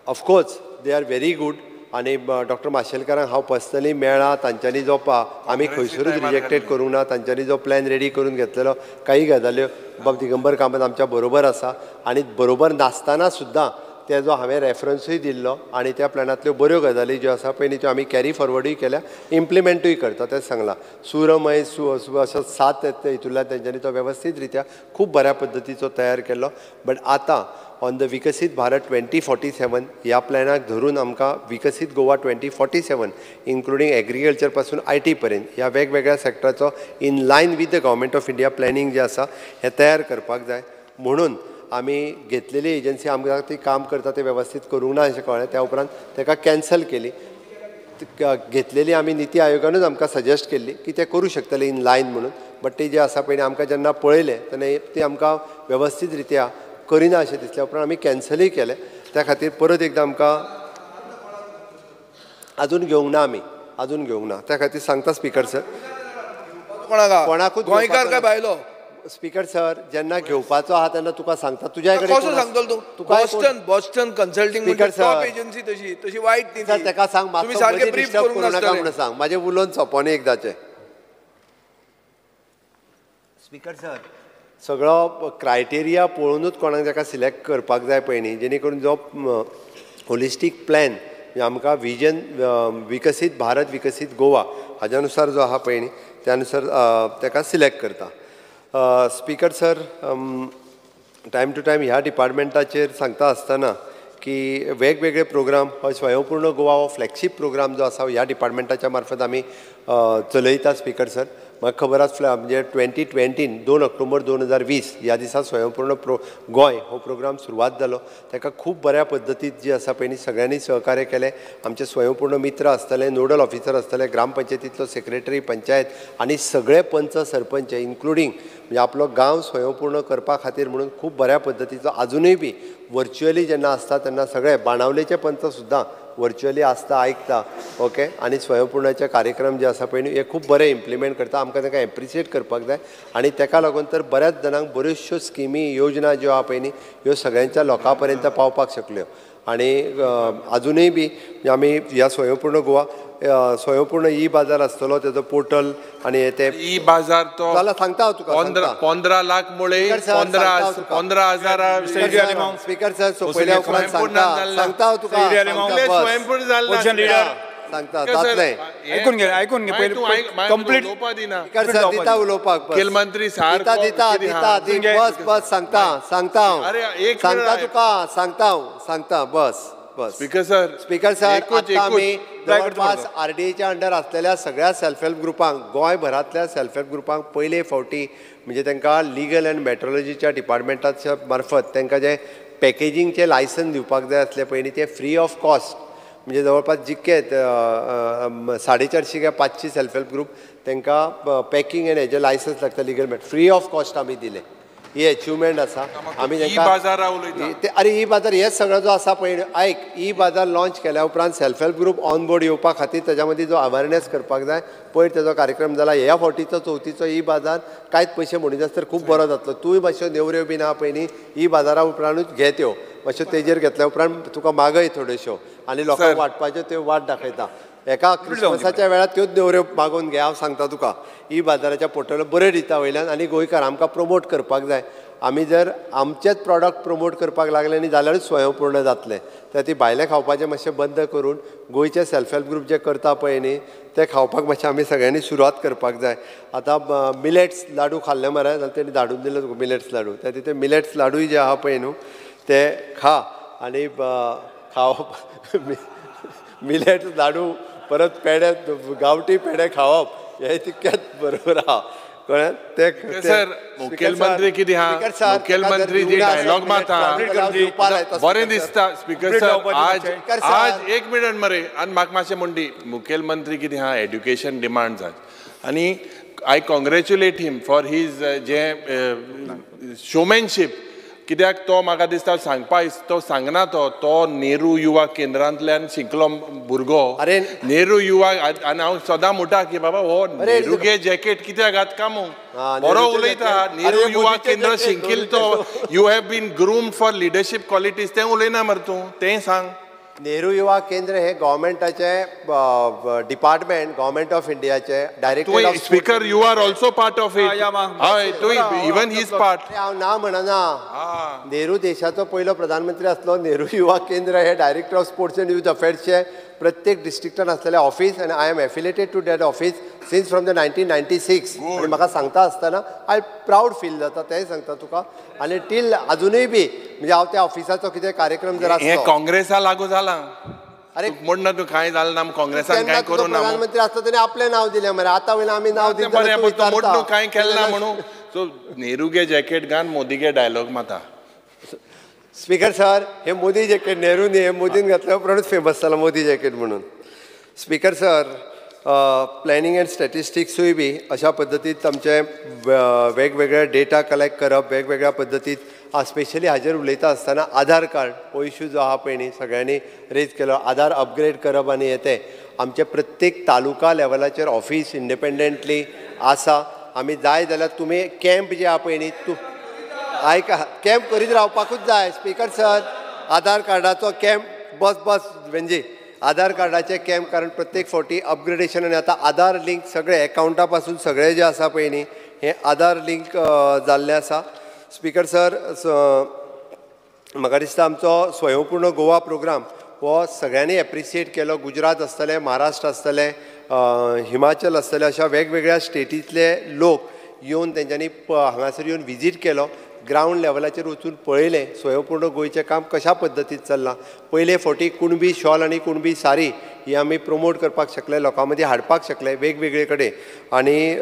of course they are very good. आनी डॉक्टर माशेलकरांक हांव पर्सनली मेळ्ळा, तांच्यांनी जो आमी खंयसरूच रिजेक्टेड करूंक ना, तांच्यांनी जो प्लॅन रेडी करून घेतलेलो काही गजाल्यो बाब दिगंबर कामत आमच्या बरोबर आसा आनी बरोबर नासतना सुद्दां तेजो हांवें रेफरन्सूय दिल्लो आनी त्या प्लॅनांतल्यो बऱ्यो गजाली ज्यो आसा पळय न्ही त्यो आमी कॅरी फॉरवर्डूय केल्या, इम्प्लिमेंटूय करता तें सांगलां. सुरमय सु असो 7 हितूंतल्यान तेंच्यांनी तो वेवस्थीत रित्या खूब बऱ्या पद्दतीचो तयार केल्लो. बट आतां ऑन the विकसीत भारत 2047 ह्या प्लॅनाक धरून आमकां विकसीत गोवा 2047 इन्क्लुडींग एग्रीकल्चर पासून IT पर्यंत ह्या वेगवेगळ्या सेक्टराचो in line with the government of India planning जें आसा हें तयार करपाक जाय. म्हणून आमी घेतलेली एजन्सी आमकां ती काम करता ते वेवस्थीत करूंक ना अशें कळ्ळें. त्या उपरांत ताका कॅन्सल केली. घेतलेली आमी निती आयोगानूच आमकां सजेस्ट केल्ली की ते करूं शकतले इन लायन म्हणून. बट ती जे आसा पळय आमकां जेन्ना पळयलें तेन्ना ती आमकां वेवस्थीत रित्या करिना अशें दिसल्या उपरांत आमी कॅन्सलूय केलें. त्या खातीर परत एकदां आमकां आजून घेवंक ना, आमी आजून घेवंक ना. त्या खातीर सांगता स्पीकर सर, कोणाकूच गोंयकार काय भायलो स्पीकर सर जेन्ना घेवपाचो आहा तेन्ना तुका सांगता. तुज्या कडेन कसो सांगतलो तूं? Boston Boston consulting top agency तशी तशी वायट न्ही सर. तेका सांग तुमी सारके ब्रीफ करूंक नाका म्हणून सांग. म्हाजें उलोवन सोंपोनी एकदाचें. स्पीकर सर सगळो क्रायटेरिया पळोवनूच कोणाक ताका सिलेक्ट करपाक जाय पळय न्ही, जेणे करून जो होलिस्टीक प्लॅन आमकां विजन विकसीत भारत विकसीत गोवा हाज्या नुसार जो आहा पळय न्ही त्या नुसार ताका सिलेक्ट करता. Speaker sir time to time ह्या डिपार्टमेंटाचेर सांगता आसतना की वेगवेगळे प्रोग्राम हो स्वयंपूर्ण गोवा हो फ्लॅगशीप प्रोग्राम जो आसा ह्या डिपार्टमेंटाच्या मार्फत आमी चलयता. स्पीकर सर म्हाका खबर आसा म्हणजे 2020 2 ऑक्टोबर 2020 ह्या दिसा स्वयंपूर्ण गोंय हो प्रोग्राम सुरवात जालो. ताका खूब बऱ्या पद्दतीत जी आसा पळय न्ही सगळ्यांनी सहकार्य केलें. आमचे स्वयंपूर्ण मित्र आसतले, नोडल ऑफिसर आसतले, ग्रामपंचायतींतलो सेक्रेटरी, पंचायत आनी सगळे पंच सरपंच इन्क्लुडींग म्हणजे आपलो गांव स्वयंपूर्ण करपा खातीर म्हणून खूब बऱ्या पद्दतीचो आजुनूय बी वर्च्युअली जेन्ना आसता तेन्ना सगळे बाणावलेचे पंच सुद्दां वर्च्युअली आसता, आयकता. ओके, आनी स्वयंपूर्णाचे कार्यक्रम जे आसा पळय न्ही हे खूब बरे इम्प्लिमेंट करता. आमकां तांकां एप्रिशिएट करपाक जाय आनी ताका लागून तर बऱ्याच जाणांक बऱ्योचश्यो स्किमी योजना ज्यो आहा पळय न्ही ह्यो सगळ्यांच्या लोकां पर्यंत पावपाक शकल्यो. आनी आजुनूय बी आमी ह्या स्वयंपूर्ण गोवा स्वयंपूर्ण ई बाजार आसतलो तेजो पोर्टल आनी ते ई बाजार तो जाल्यार सांगता हांव तुका 15 लाख मुळे 15,000 स्पीकर सर सोंपयल्या उपरांत सांगता सांगता हांव तुका स्वयंपूर्ण जालें सांगता जातलें. आयकून घे, आयकून घे कंप्लीट स्पीकर सर दिता उलोवपाक मुखेलमंत्री दिता दिता दिता बस बस सांगता सांगता हांव सांगता तुका सांगता हांव सांगता बस बस. स्पीकर सर स्पीकर सर आतां आमी जवळपास आरडीएच्या अंडर आसलेल्या सगळ्या सेल्फ हेल्प ग्रुपांक गोंयभरांतल्या सेल्फ हेल्प ग्रुपांक पयले फावटी म्हणजे तांकां लिगल अँड मेट्रोलॉजीच्या डिपार्टमेंटाच्या मार्फत तांकां जें पॅकेजींगचें लायसन्स दिवपाक जाय आसलें पळय न्ही तें फ्री ऑफ कॉस्ट म्हणजे जवळपास जितके 450 काय 500 सेल्फ हेल्प ग्रूप तांकां पॅकिंग आनी हेजें लायसन्स लागता legal free of cost आमी दिलें. ही अचिवमेंट आसा. आमी तांकां अरे ई बाजार हेच सगळो जो आसा पळय आयक, ई बाजार लॉन्च केल्या उपरांत self help group on board येवपा खातीर ताच्या मदीं जो अवेरनेस करपाक जाय पयर तेजो कार्यक्रम जाला. ह्या फावटीचो चवथीचो ई बाजार कांयच पयशे म्हणिनासतर तर खूब बरो जातलो. तूंय मातश्यो नेवऱ्यो बीन आहा पळय न्ही ई बाजारा उपरांतूच घे त्यो मातश्यो तेजेर घेतल्या उपरांत तुका मागय थोड्योश्यो आनी लोकांक वांटपाच्यो त्यो वाट दाखयता. एका क्रिसमसाच्या वेळार त्योच नेवऱ्यो मागोवन घे. हांव सांगता तुका ई बाजाराच्या पोर्टलार बरें दिता वयल्यान आनी गोंयकार आमकां प्रमोट करपाक जाय. आमी जर आमचेच प्रॉडक्ट प्रमोट करपाक लागले न्ही जाल्यारूच स्वयंपूर्ण जातलें. त्या ती भायलें खावपाचें मातशें बंद करून गोंयचे सेल्फ हेल्प ग्रूप जे करता पळय न्ही ते खावपाक मातशें आमी सगळ्यांनी सुरवात करपाक जाय. आतां मिलेट्स लाडू खाल्ले मरे जाल्यार तेणी धाडून दिले तुका मिलेट्स लाडू. त्या खातीर ते मिलेट्स लाडूय जे आहा पळय न्हू ते खा आनी खावप मिलेट्स लाडू परत पेडे गांवठी पेडे खावप हे तितकेच बरोबर आहा. कळ्ळें? ते सर मुखेलमंत्री कितें आहा, मुखेलमंत्री जी डायलॉग मारता बरें दिसता. स्पीकर सर आज आज एक मिनट मरे आनी म्हाका मातशें म्हणटी मुखेलमंत्री कितें आहा एड्युकेशन डिमांड जात आनी I congratulate him for his J showmanship. कित्याक तो म्हाका दिसता सांगपा तो सांगना तो तो नेहरू युवा केंद्रांतल्यान शिकलो भुरगो. अरे नेहरू युवा आनी हांव सदां म्हणटा की बाबा हो नेहरू जॅकेट कित्याक घात कामू बरो उलयता. नेहरू युवा केंद्र शिकिल्लो तो you have been groomed for leadership qualities तें उलयना मरे तूं, तें सांग. नेहरू युवा केंद्र हे गव्हर्मेंटाचे डिपार्टमेंट, गव्हर्मेंट ऑफ इंडियाचे director. Speaker, you are also part of it. हय, तूं इवन his part. हांव ना म्हणना. नेहरू देशाचो पयलो प्रधानमंत्री आसलो. नेहरू युवा केंद्र हे director of sports and youth अफेर्सचे प्रत्येक डिस्ट्रिक्टान आसलेले ऑफिस आनी I am affiliated to that office since from the 1996. आनी म्हाका सांगता आसतना I proud feel जाता, तेंय सांगता तुका. आनी टील अजुनूय बी म्हणजे हांव त्या ऑफिसाचो कितें कार्यक्रम जर आसलो, हें काँग्रेसा लागू जाला. अरे म्हण ना तूं कांय जालें ना, काँग्रेसान कांय करूं ना. प्रधानमंत्री आसता तेणें आपलें नांव दिलें मरे, आतां वयल्यान आमी नांव दिता. बरें, तूं कांय केलें ना म्हणून. सो नेहरू गे जॅकेट घाल, मोदी गे डायलॉग माता. स्पीकर सर, हे मोदी जॅकेट नेहरू न्ही, हे मोदीन घातल्या उपरांतूच फेमस जाला मोदी जॅकेट म्हणून. स्पीकर सर, प्लॅनिंग अँड स्टॅटिस्टिक्सूय बी अशा पद्दतीत आमचे वेगवेगळे डेटा कलेक्ट करप वेगवेगळ्या पद्दतीत, स्पेशली हाजेर उलयता आसतना आधार कार्ड हो इशू जो आहा पळय न्ही सगळ्यांनी रेज केलो, आधार अपग्रेड करप आनी हे तें आमचे प्रत्येक तालुका लेवलाचेर ऑफिस इंडिपेंडंटली आसा. आमी जाय जाल्यार तुमी कॅम्प जे आहा पळय न्ही, तूं आयका, कॅम्प करीत रावपाकूच जाय. स्पीकर सर, आधार कार्डाचो कॅम्प, बस बस म्हणजे आधार कार्डाचे कॅम्प, कारण प्रत्येक फावटी अपग्रेडेशन आनी आतां आधार लिंक सगळे एकावंटा पासून सगळे जे आसा पळय न्ही हे आधार लिंक जाल्लें आसा. स्पीकर सर, म्हाका दिसता आमचो स्वयंपूर्ण गोवा प्रोग्राम हो सगळ्यांनी एप्रिशिएट केलो. गुजरात आसतलें, महाराष्ट्र आसतलें, हिमाचल आसतलें, अशा वेगवेगळ्या स्टेटींतले लोक येवन तेंच्यांनी हांगासर येवन विजीट केलो, ग्रावंड लेवलाचेर वचून पळयलें स्वयंपूर्ण गोंयचें काम कशा पद्दतीन चल्लां. पयले फावटी कुणबी शॉल आनी कुणबी सारी ही आमी प्रमोट करपाक शकले, लोकां मदीं हाडपाक शकले वेगवेगळे कडेन. आनी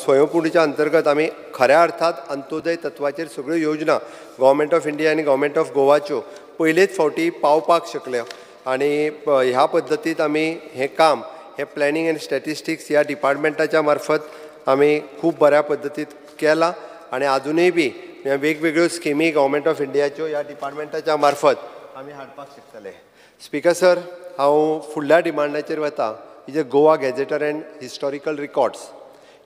स्वयंपूर्णच्या अंतर्गत आमी खऱ्या अर्थात अंत्योदय तत्वाचेर सगळ्यो योजना गव्हर्मेंट ऑफ इंडिया आनी गव्हर्मेंट ऑफ गोवाच्यो पयलेच फावटी पावपाक शकले. आनी ह्या पद्दतीत आमी हें काम हें प्लॅनिंग अँड स्टॅटिस्टिक्स ह्या डिपार्टमेंटाच्या मार्फत आमी खूब बऱ्या पद्दतीत केलां. आनी आजुनूय बी वेगवेगळ्यो स्किमी गव्हर्मेंट ऑफ इंडियाच्यो ह्या डिपार्टमेंटाच्या मार्फत आमी हाडपाक शकतले. स्पीकर सर, हांव फुडल्या डिमांडाचेर वता, जे Goa gazetteer and historical records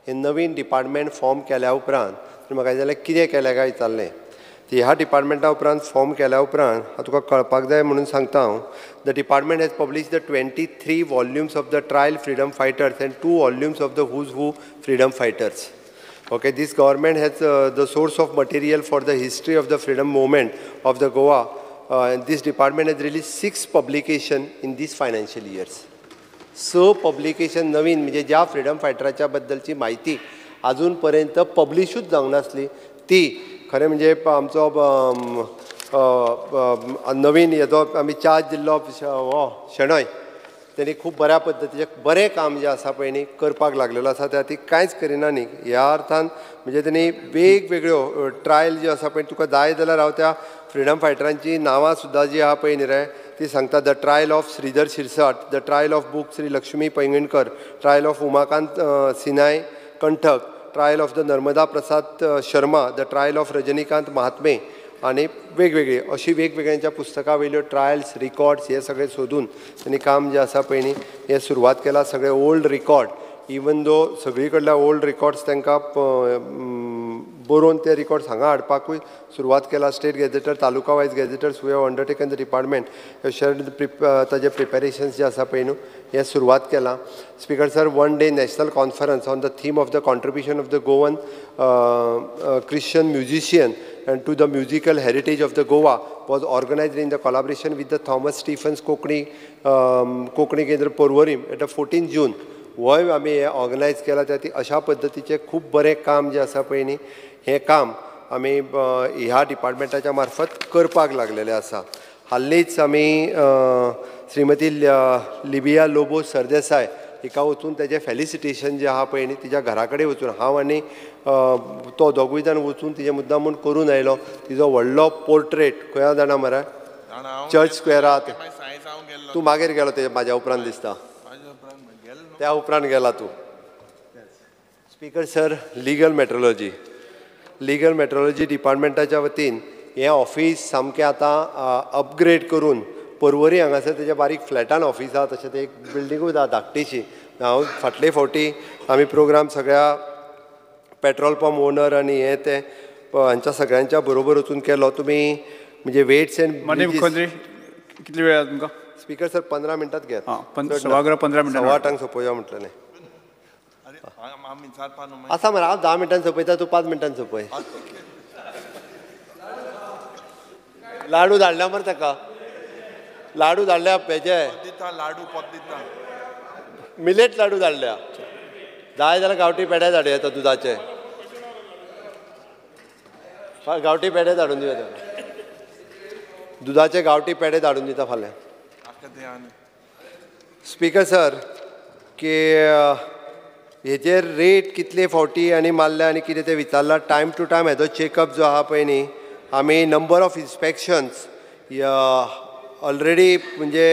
हे नवीन डिपार्टमेंट फॉर्म केल्या उपरांत म्हाका जाल्यार कितें केलें काय विचारलें. ती ह्या डिपार्टमेंटा उपरांत फॉर्म केल्या उपरांत हांव तुका कळपाक जाय म्हणून सांगता हांव. The department has publish the 23 volumes of the trial freedom fighters and 2 volumes of the who's who freedom fighters. Okay, this government has the source of material for the history of the freedom movement of the Goa, and this department has released 6 publication in these financial years. 6 publication नवीन, म्हणजे ज्या freedom फायटराच्या बद्दलची माहिती अजून पर्यंत पब्लिशूच जावंक नासली ती खरें म्हणजे आमचो नवीन हेजो आमी चार्ज दिल्लो हो शेणोय तेणी खूब बऱ्या पद्दतीचें बरें काम जें आसा पळय न्ही करपाक लागलेलो आसा, त्या खातीर कांयच करिना न्ही ह्या अर्थान. म्हणजे तेणी वेगवेगळ्यो ट्रायल ज्यो आसा पळय, तुका जाय जाल्यार हांव त्या फ्रिडम फायटरांची नांवां सुद्दां जी आहा पळय न्ही रे ती सांगता. The trial of Shridhar Shirsat, the trial of book Shri Lakshmi Paingankar, trial of Umakant Sinai Kanthak, trial of the Narmada Prasad Sharma, the trial of Rajnikant Mahatme, आनी वेगवेगळी अशी वेगवेगळ्यांच्या पुस्तकां वयल्यो ट्रायल्स रिकॉर्ड्स हे सगळे सोदून तेणी काम जें आसा पळय न्ही हें सुरवात केलां. सगळे ओल्ड रिकॉर्ड, इवन दो सगळी कडल्या ओल्ड रिकॉर्ड्स तांकां बरोवन ते रिकॉर्ड्स हांगा हाडपाकूय सुरवात केला. State gazetteer, taluka wise gazetteers we have undertaken the department share ताजे प्रिपेरेशन्स जे आसा पळय न्हू हें सुरवात केलां. Speaker sir, 1 day national conference on the theme of the contribution of the Goan Christian musician and to the musical heritage of the Goa was organized in the collaboration with the Thomas Stephens Konkani Kendra Porvorim at the 14 June. होय आमी हें organise केलां. त्या खातीर अशा पद्दतीचें खूब बरें काम जें आसा पळय न्ही हें काम आमी ह्या डिपार्टमेंटाच्या मार्फत करपाक लागलेलें आसा. हालींच आमी श्रीमती लिबिया लोबो सरदेसाय हिका वचून तेजें फेलिसिटेशन जें आहा पळय न्ही तिच्या घरा कडेन वचून हांव आनी तो दोगूय जाण वचून तिजें मुद्दाम म्हूण करून आयलो. तिजो व्हडलो पोर्ट्रेट खंय जाणा मरे, चर्च स्क्वेरार. तूं मागीर गेलो तेजे म्हाज्या उपरांत दिसता, त्या उपरांत गेला तूं. Speaker sir, legal metrology, legal metrology डिपार्टमेंटाच्या वतीन हें ऑफीस सामकें आतां अपग्रेड करून पर्वरी हांगासर तेज्या बारीक फ्लॅटान ऑफीस आहा, तशें तें एक बिल्डिंगूच आहा धाकटीशी. हांव फाटले फावटी आमी प्रोग्राम सगळ्या पेट्रोल पंप ओनर आनी हें तें हांच्या सगळ्यांच्या बरोबर वचून केलो. तुमी म्हणजे वेट्स एंड कितले वेळ तुमकां? स्पीकर सर 15 मिनटात घेत. सभागृह 15 मिनटां 8:15 सोंपोवया म्हटलें. आसा मरे, हांव 10 मिनटान सोंपयता, तूं 5 मिनटान सोंपय. लाडू धाडल्या मरे ताका, लाडू धाडल्या हेजे मिलेट लाडू धाडल्या. जाय जाल्यार गांवठी पेडे धाडूं येता, दुदाचे गांवठी पेडे धाडून दिवं येता, दुदाचे गांवठी पेडे धाडून दिता फाल्यां. स्पीकर सर की हेजेर रेट कितले फावटी आनी मारल्या आनी कितें तें विचारलां. टायम टू टायम हेजो चॅकअप जो आहा पळय न्ही, आमी नंबर ऑफ इन्स्पेक्शन्स ऑलरेडी म्हणजे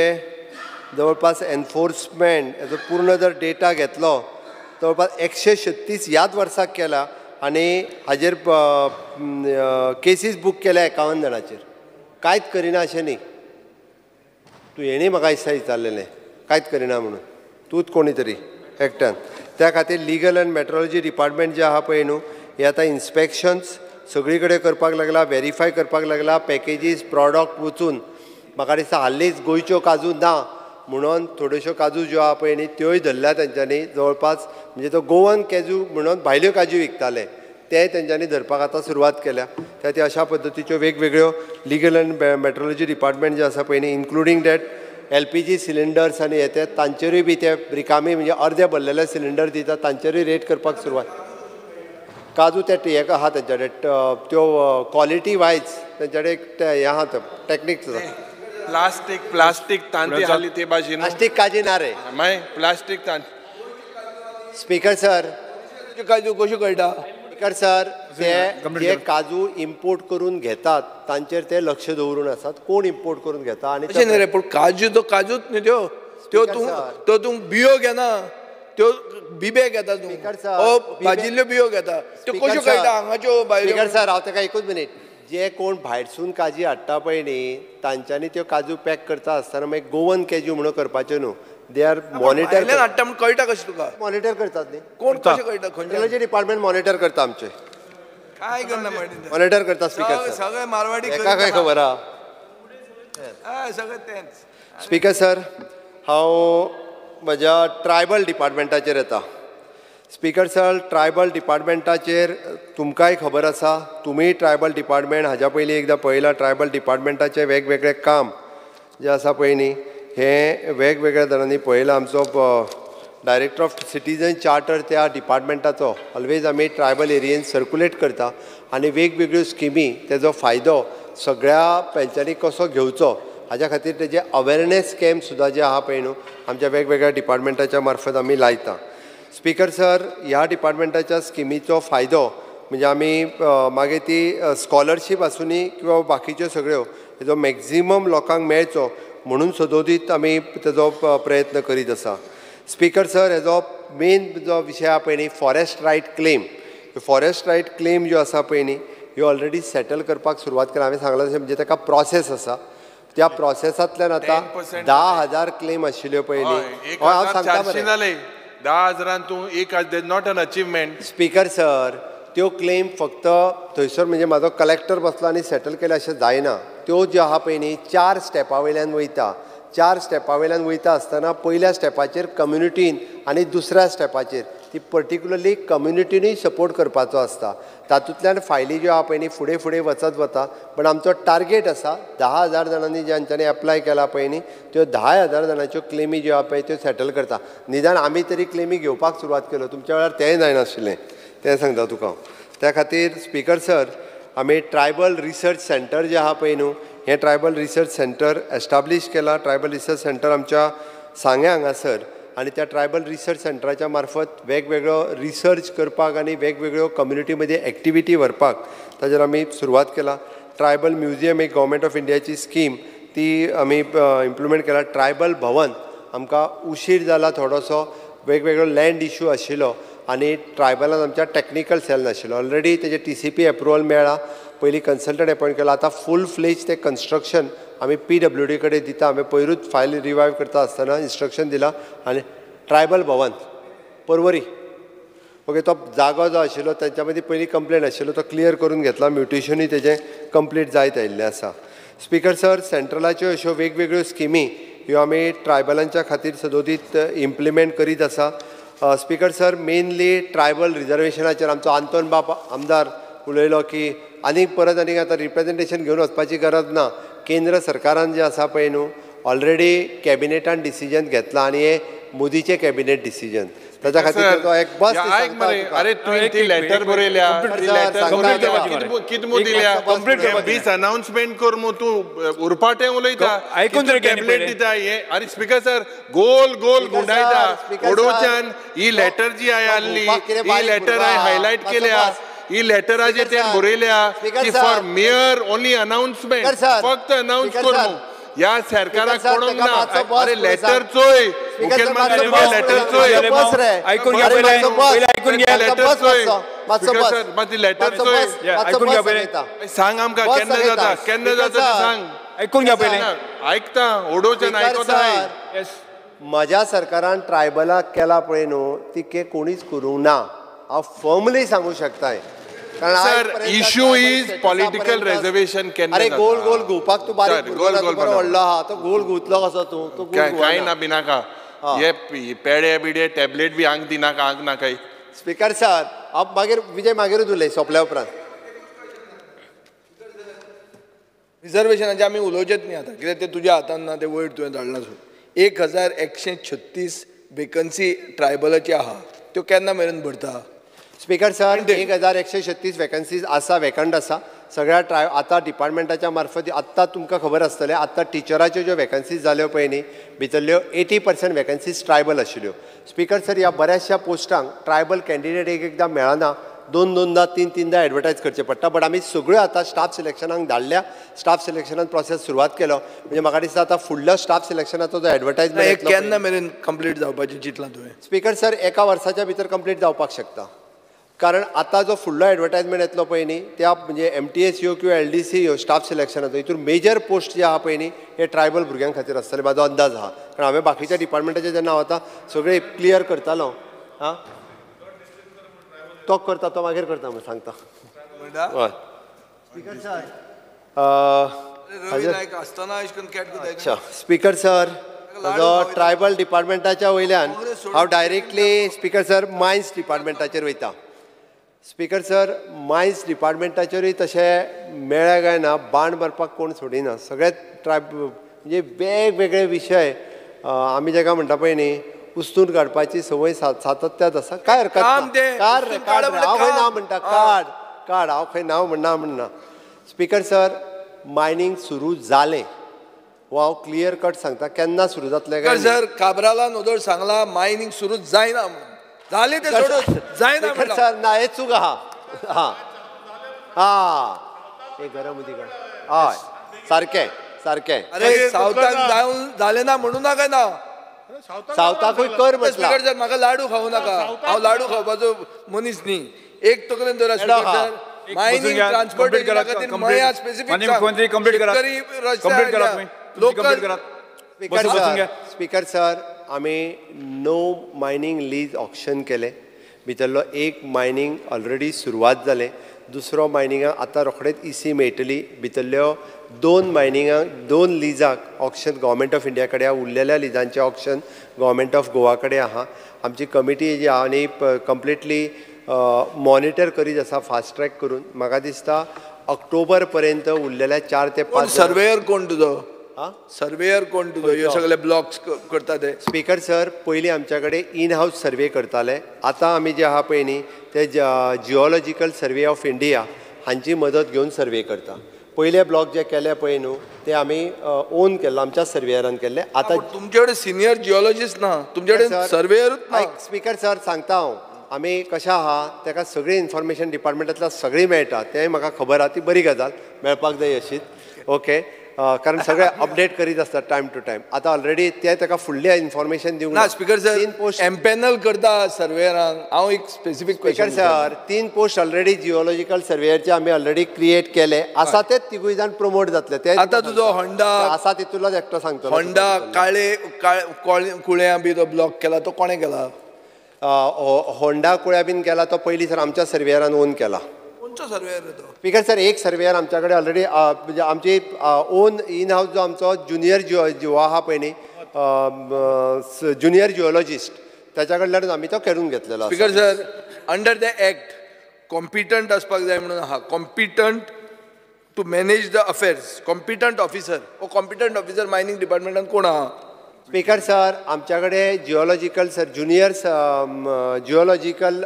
जवळपास एनफोर्समेंट हेजो पूर्ण जर डेटा घेतलो जवळपास 136 ह्याच वर्साक केला आनी हाजेर केसीस बूक केल्या 51 जाणांचेर. कांयच करिना अशें न्ही, तूं हेणी म्हाका दिसता विचारलेलें कांयच करिना म्हणून, तूंच कोणी तरी एकट्यान. त्या खातीर लिगल अँड मेट्रोलॉजी डिपार्टमेंट जें आहा पळय न्हू, हे आतां इन्स्पेक्शन्स सगळी कडेन करपाक लागला, वेरीफाय करपाक लागला पॅकेजीस प्रॉडक्ट वचून. म्हाका दिसता हालींच गोंयच्यो काजू ना म्हणून थोड्योश्यो काजू ज्यो आहा पळय न्ही त्योय धरल्या तेंच्यांनी. जवळपास म्हणजे तो गोवन काजू म्हणून भायल्यो काजू विकताले ते तेंच्यांनी धरपाक आतां सुरवात केल्या. त्या खातीर अशा पद्दतीच्यो वेगवेगळ्यो लिगल अँड मेट्रोलॉजी डिपार्टमेंट जें आसा पळय न्ही, इन्क्लुडींग that LPG cylinders आनी हे ते तांचेरूय बी ते रिकामी म्हणजे अर्दे भरलेले सिलिंडर दिता तांचेरूय रेट करपाक सुरवात. काजू ते हे आहा तेंच्या कडेन त्यो क्वॉलिटी वायज तेंच्या कडेन हें आहा टॅक्निक्स आसा. प्लास्टीक प्लास्टीक तांती हाली ते भाशेन प्लास्टीक काजी ना रे, मागीर प्लास्टीक तांती. स्पीकर सर काजू कश्यो कळटा? स्पीकर सर ते जे काजू इम्पोर्ट करून घेतात तांचेर ते लक्ष दवरून आसात, कोण इम्पोर्ट करून घेता. आनी अशें न्ही रे, पूण काजू तो काजूच न्ही, त्यो त्यो तूं त्यो तूं बियो घेना, त्यो बिबे घेता तूं, भाजिल्ल्यो बियो घेता, त्यो कश्यो कळटा हांगाच्यो भायल्यो? स्पीकर सर हांव ताका एकूच मिनीट, जे कोण भायरसून काजी हाडटा पळय न्ही तांच्यांनी त्यो काजू पॅक करता आसतना मागीर गोवन काजू म्हणून करपाच्यो न्हू, they are monitor. हाडटा म्हूण कळटा कशें तुका? मॉनिटर करतात न्ही कोण, कशें कळटा? खंयचे डिपार्टमेंट मॉनिटर करता आमचे, काय करना मॉनिटर करता स्पीकर सर, सगळे मारवाडी एका काय खबर आहा सगळें तेंच. स्पीकर सर हांव म्हज्या ट्रायबल डिपार्टमेंटाचेर येता. स्पीकर सर ट्रायबल डिपार्टमेंटाचेर तुमकांय खबर आसा, तुमीय ट्रायबल डिपार्टमेंट हाज्या पयलीं एकदां पळयलां. ट्रायबल डिपार्टमेंटाचें वेगवेगळें काम जें आसा पळय न्ही हें वेगवेगळ्या जाणांनी पळयलां. आमचो डायरेक्टर ऑफ सिटीजन चार्टर त्या डिपार्टमेंटाचो ऑलवेज आमी ट्रायबल एरियेन सर्कुलेट करता आनी वेगवेगळ्यो स्किमी तेजो फायदो सगळ्या पेंच्यांनी कसो घेवचो हाज्या खातीर तेजे अवेरनेस कॅम्प सुद्दां जे आहा पळय न्हू आमच्या वेगवेगळ्या डिपार्टमेंटाच्या मार्फत आमी लायता. स्पीकर सर ह्या डिपार्टमेंटाच्या स्किमीचो फायदो म्हणजे आमी मागीर ती स्कॉलरशीप आसुनी किंवा बाकीच्यो सगळ्यो हेजो मॅक्झिमम लोकांक मेळचो म्हणून सदोदीत आमी तेजो प्रयत्न करीत आसा. स्पीकर सर हेजो मेन जो विशय आहा पळय न्ही forest right claim, forest right claim ज्यो आसा पळय न्ही ह्यो ऑलरेडी सेटल करपाक सुरवात केल्या. हांवें सांगलां तशें म्हणजे ताका प्रोसेस आसा, त्या प्रोसेसांतल्यान आतां 10,000 क्लेम आशिल्ल्यो पळय न्ही, हांव सांगता मरे 10,000 तूं 1,000 not an achievement. Speaker sir त्यो क्लेम फक्त थंयसर म्हणजे म्हाजो कलेक्टर बसलो आनी सेटल केलें अशें जायना. त्यो ज्यो आहा पळय न्ही 4 स्टेपां वयल्यान वयता, 4 स्टेपां वयल्यान वयता आसतना पयल्या स्टेपाचेर कम्युनिटीन आनी दुसऱ्या स्टेपाचेर ती पर्टिक्युलरली कम्युनिटीनूय सपोर्ट करपाचो आसता. तातूंतल्यान फायली ज्यो आहा पळय न्ही फुडें फुडें वचत वता. पण आमचो टार्गेट आसा 10,000 जाणांनी ज्यांच्यांनी एप्लाय केला पळय न्ही त्यो 10,000 जाणांच्यो क्लेमी ज्यो आहा पळय त्यो सेटल करता. निदान आमी तरी क्लेमी घेवपाक सुरवात केलो, तुमच्या वेळार तेंय जायनाशिल्लें तें सांगता तुका हांव. त्या खातीर स्पीकर सर आमी ट्रायबल रिसर्च सेंटर जें आहा पळय न्हू हें ट्रायबल रिसर्च सेंटर एस्टाब्लीश केलां. ट्रायबल रिसर्च सेंटर आमच्या सांग्या हांगासर आनी त्या ट्रायबल रिसर्च सेंटराच्या मार्फत वेगवेगळो रिसर्च करपाक आनी वेगवेगळ्यो कम्युनिटी मदीं एक्टिविटी व्हरपाक ताजेर आमी सुरवात केला. ट्रायबल म्युझियम एक गव्हर्मेंट ऑफ इंडियाची स्कीम ती आमी इम्प्लिमेंट केला. ट्रायबल भवन आमकां उशीर जाला थोडोसो, वेगवेगळो लँड इशू आशिल्लो आनी ट्रायबलान आमच्या टॅक्निकल सेल नाशिल्लो. ऑलरेडी तेजे TCP approval मेळ्ळा, पयलीं कन्सल्टंट एपॉयंट केला, आतां फूल फ्लेज ते कन्स्ट्रक्शन आमी PWD कडेन दिता. आमी पयरूच फायल रिवायव करता आसतना इन्स्ट्रक्शन दिलां. आनी ट्रायबल भवन पर्वरी ओके तो जागो जो आशिल्लो तेंच्या मदीं पयलीं कंप्लेन आशिल्लो तो क्लियर करून घेतला, म्युटेशनूय तेजें कंप्लीट जायत आयिल्लें आसा. स्पीकर सर, सेंट्रलाच्यो अश्यो वेगवेगळ्यो स्किमी ह्यो आमी ट्रायबलांच्या खातीर सदोदीत इम्प्लिमेंट करीत आसा. स्पीकर सर, मेनली ट्रायबल रिजर्वेशनाचेर आमचो आंतोन बाब आमदार उलयलो की आनीक परत आनीक आतां रिप्रेजेंटेशन घेवन वचपाची गरज ना. केंद्र सरकारान जें आसा पळय न्हू ऑलरेडी कॅबिनेटान डिसिजन घेतलां आनी हें मोदीचें कॅबिनेट डिसिजन, ताच्या खातीर तो एक बस. अरे तुवें ती लेटर बरयल्या, कितें दिल्या, बीस अनाउन्समेंट कर मु, तूं उरपाटें उलयता, आयकून टॅबलेट दिता हे. अरे स्पीकर सर, गोल गोल गुंडायता ओडोवच्यान. ही लेटर जी हांवें हाडली, ही लेटर हांवें हायलायट केल्या, ही लेटराचेर तें बरयल्या की फॉर मेयर ओनली अनाउन्समेंट, फक्त अनाउन्स कर मु. ह्या सरकाराक पडोंक ना. अरे लेटर चोय, मुख्यमंत्री लेटर चोय, आयकून घे पयलें, आयकून घे लेटर चोय, मातशी लेटर चोय, आयकून घे पयलें, सांग आमकां केन्ना जाता, केन्ना जाता तें सांग. आयकून घे पयलें, आयकता ओडोवच्यान आयकता. म्हज्या सरकारान ट्रायबलाक केला पळय न्हू ती कोणीच करूंक ना, हांव फर्मली सांगू शकताय. Sir, issue is political reservation. अरे गोल गोल घुंवपाक तूं बारीक बरो व्हडलो आहा, तो गोल घुंवतलो कसो तूं? तूं कांय ना बिनाका, हे पेडे बिडे टॅबलेट बी आंग दिनाका, आंग नाकाय. स्पीकर सर, हांव मागीर विजय मागीरूच उलय सोंपल्या उपरांत. रिजर्वेशनाचें आमी उलोवचेंच न्ही आतां, कित्याक तें तुज्या हातान ना, तें वयर तुवें धाडलां. 1136 वेकन्सी ट्रायबलाची आहा, त्यो केन्ना मेरेन भरता? स्पीकर सर, 1136 वेकन्सीज आसा, वेकंट आसा सगळ्या आतां डिपार्टमेंटाच्या मार्फत. आत्तां तुमकां खबर आसतलें, आत्तां टिचराच्यो ज्यो वेकन्सीज जाल्यो पळय न्ही, भितरल्यो 80% वेकन्सीज ट्रायबल आशिल्ल्यो. स्पीकर सर, ह्या बऱ्याचशा पोस्टांक ट्रायबल कॅन्डिडेट एक एकदां मेळना, दोन दोनदा तीन तीनदा एडवर्टायज करचें पडटा. बट आमी सगळ्यो आतां स्टाफ सिलेक्शनाक धाडल्या, स्टाफ सिलेक्शनान प्रोसेस सुरवात केलो. म्हणजे म्हाका दिसता आतां फुडल्या स्टाफ सिलेक्शनाचो जो एडवर्टायजमेंट केन्ना मेरेन कंप्लीट जावपाचें चिंतलां तुवें? स्पीकर सर, एका वर्साच्या भितर कंप्लीट जावपाक शकता. कारण आतां जो फुडलो एडवर्टायजमेंट येतलो पळय न्ही, त्या म्हणजे MTS यो किंवा LDC यो स्टाफ सिलेक्शनाचो हितून मेजर पोस्ट जे आहा पळय न्ही हे ट्रायबल भुरग्यां खातीर आसतले, म्हाजो अंदाज आहा. कारण हांवें बाकीच्या डिपार्टमेंटाचेर जेन्ना वता सगळें क्लियर करतालो. आं, तो करता, तो मागीर करता म्हण सांगता. हय स्पीकर सर, अच्छा स्पीकर सर, जो ट्रायबल डिपार्टमेंटाच्या वयल्यान हांव डायरेक्टली स्पीकर सर मायन्स डिपार्टमेंटाचेर वयता. स्पीकर सर, मायन्स डिपार्टमेंटाचेरूय तशें मेळ्ळें काय ना, बाण मारपाक कोण सोडिना. सगळे ट्रायब म्हणजे वेगवेगळे विशय आमी जाका म्हणटा पळय न्ही उस्तून काडपाची संवय सातत्यात आसा. काय हरकत ना, काड काड, हांव खंय ना म्हणटा, काड काड, हांव खंय नांव म्हणना म्हणना. स्पीकर सर, मायनींग सुरू जालें हो हांव क्लियर कट सांगता. केन्ना सुरू जातलें काय सर? काब्रालान ओदोळ सांगला मायनींग सुरू जायना म्हणून, जालें तें सोडून जायना म्हणटा. सर ना, हें चूक आहा. हां हां, हे गरम उदीक. हय सारकें सारकें. अरे सावथाक जावन जालें ना म्हणू नाका ना, सावथाकूय कर म्हटलां. स्पीकर सर, म्हाका लाडू खावं नाका, हांव लाडू खावपाचो मनीस न्ही. एक तकलेन दवरा स्पीकर सर, मायनींग ट्रान्सपोर्टेशना खातीर मया स्पेसिफीक लोकल. स्पीकर सर, आमी 9 मायनींग लीज ऑक्शन केले. भितरलो एक मायनींग ऑलरेडी सुरवात जालें, दुसरो मायनिंगाक आतां रोखडेच EC मेळटली. भितरल्यो 2 मायनिंगाक 2 लिजाक ऑक्शन गव्हर्मेंट ऑफ इंडिया कडेन आहा, उरलेल्या लिजांचें ऑक्शन गव्हर्मेंट ऑफ गोवा कडेन आहा. आमची कमिटी जी आहा आनी कंप्लिटली मॉनिटर करीत आसा फास्ट ट्रॅक करून. म्हाका दिसता ऑक्टोबर पर्यंत उरलेल्या 4 ते 5. सर्वेयर कोण तुजो? सर्वेयर कोण तुजो? ह्यो सगळे ब्लॉक्स करता ते? स्पीकर सर, पयलीं आमच्या कडेन इन हावस सर्वे करताले. आतां आमी जे आहा पळय न्ही ते जिओलॉजिकल सर्वे ऑफ इंडिया हांची मदत घेवन सर्वे करता. पयले ब्लॉक जे केले पळय न्हू ते आमी ओन केल्लो, आमच्या सर्वेयरान केल्ले. आतां तुमचे कडेन सिनियर जिओलॉजिस्ट ना, तुमचे कडेन सर्वेयरूच ना. स्पीकर सर सांगता हांव, आमी कशें आहा ताका सगळी इन्फॉर्मेशन डिपार्टमेंटांतल्यान सगळी मेळटा, तेंय म्हाका खबर आहा. ती बरी गजाल मेळपाक जाय अशीच. ओके, कारण सगळे अपडेट करीत आसतात टायम टू टायम. आतां ऑलरेडी ते ताका फुडलें इन्फॉर्मेशन दिवंक ना. स्पीकर सर, 3 पोस्ट एम्पॅनल करता सर्वेयरांक. हांव एक specific speaker sir, 3 post already geological सर्वेयरचे आमी ऑलरेडी क्रिएट केले आसा, ते तिगूय जाण प्रमोट जातले. ते आतां तुजो होंडा आसा तितूंतलोच एकटो सांगतलो. होंडा काळे कुळ्यां बी तो ब्लॉक केला तो कोणें केला? होंडा कुळ्या बीन केला तो पयलीं सर आमच्या सर्वेयरान ओन केला. खंयचो सर्वेयर तो? स्पीकर सर, एक सर्वेयर आमच्या कडेन ऑलरेडी, म्हणजे आमची ओन इन हावस जो आमचो ज्युनियर जिओ आहा पळय न्ही, ज्युनियर जिओलॉजिस्ट, ताच्या कडल्यान आमी तो करून घेतलेलो. Speaker sir, under the act competent आसपाक जाय म्हणून आहा. Competent to manage the affairs, competent officer. हो कॉम्पिटंट ऑफिसर मायनींग डिपार्टमेंटान कोण आहा? स्पीकर सर, आमच्या कडेन geological sir, junior geological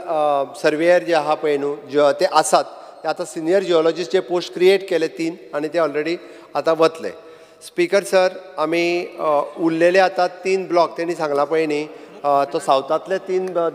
surveyor जे आहा पळय न्हू, ते आसात. ते आतां सिनियर जिओलॉजिस्ट जे पोस्ट क्रिएट केले 3 आनी ते ऑलरेडी आतां वतले. स्पीकर सर, आमी उरलेले आतां 3 ब्लॉक तेणी सांगला पळय न्ही, तो सावथांतले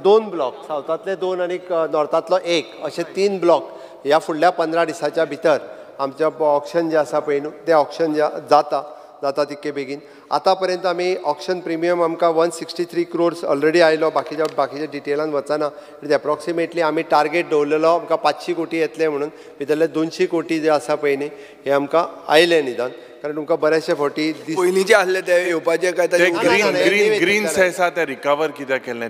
2 ब्लॉक, सावथांतले 2 आनी नॉर्थांतलो 1, अशे 3 ब्लॉक ह्या फुडल्या 15 दिसाच्या भितर आमचें ऑक्शन जें आसा पळय न्हू, तें ऑक्शन जाता जाता तितके बेगीन. आतां पर्यंत आमी ऑक्शन प्रिमियम आमकां 163 क्रोर्स ऑलरेडी आयलो. बाकीच्या डिटेलान वचना. It is approximately आमी टार्गेट दवरलेलो आमकां 500 कोटी येतले म्हणून, भितरले 200 कोटी जे आसा पळय न्ही हे आमकां आयले निदान. कारण तुमकां बरेचशे फावटी पयलींचे आसले ते येवपाचे काय ग्रीन ग्रीन सेस आहा ते रिकवर कित्याक केले?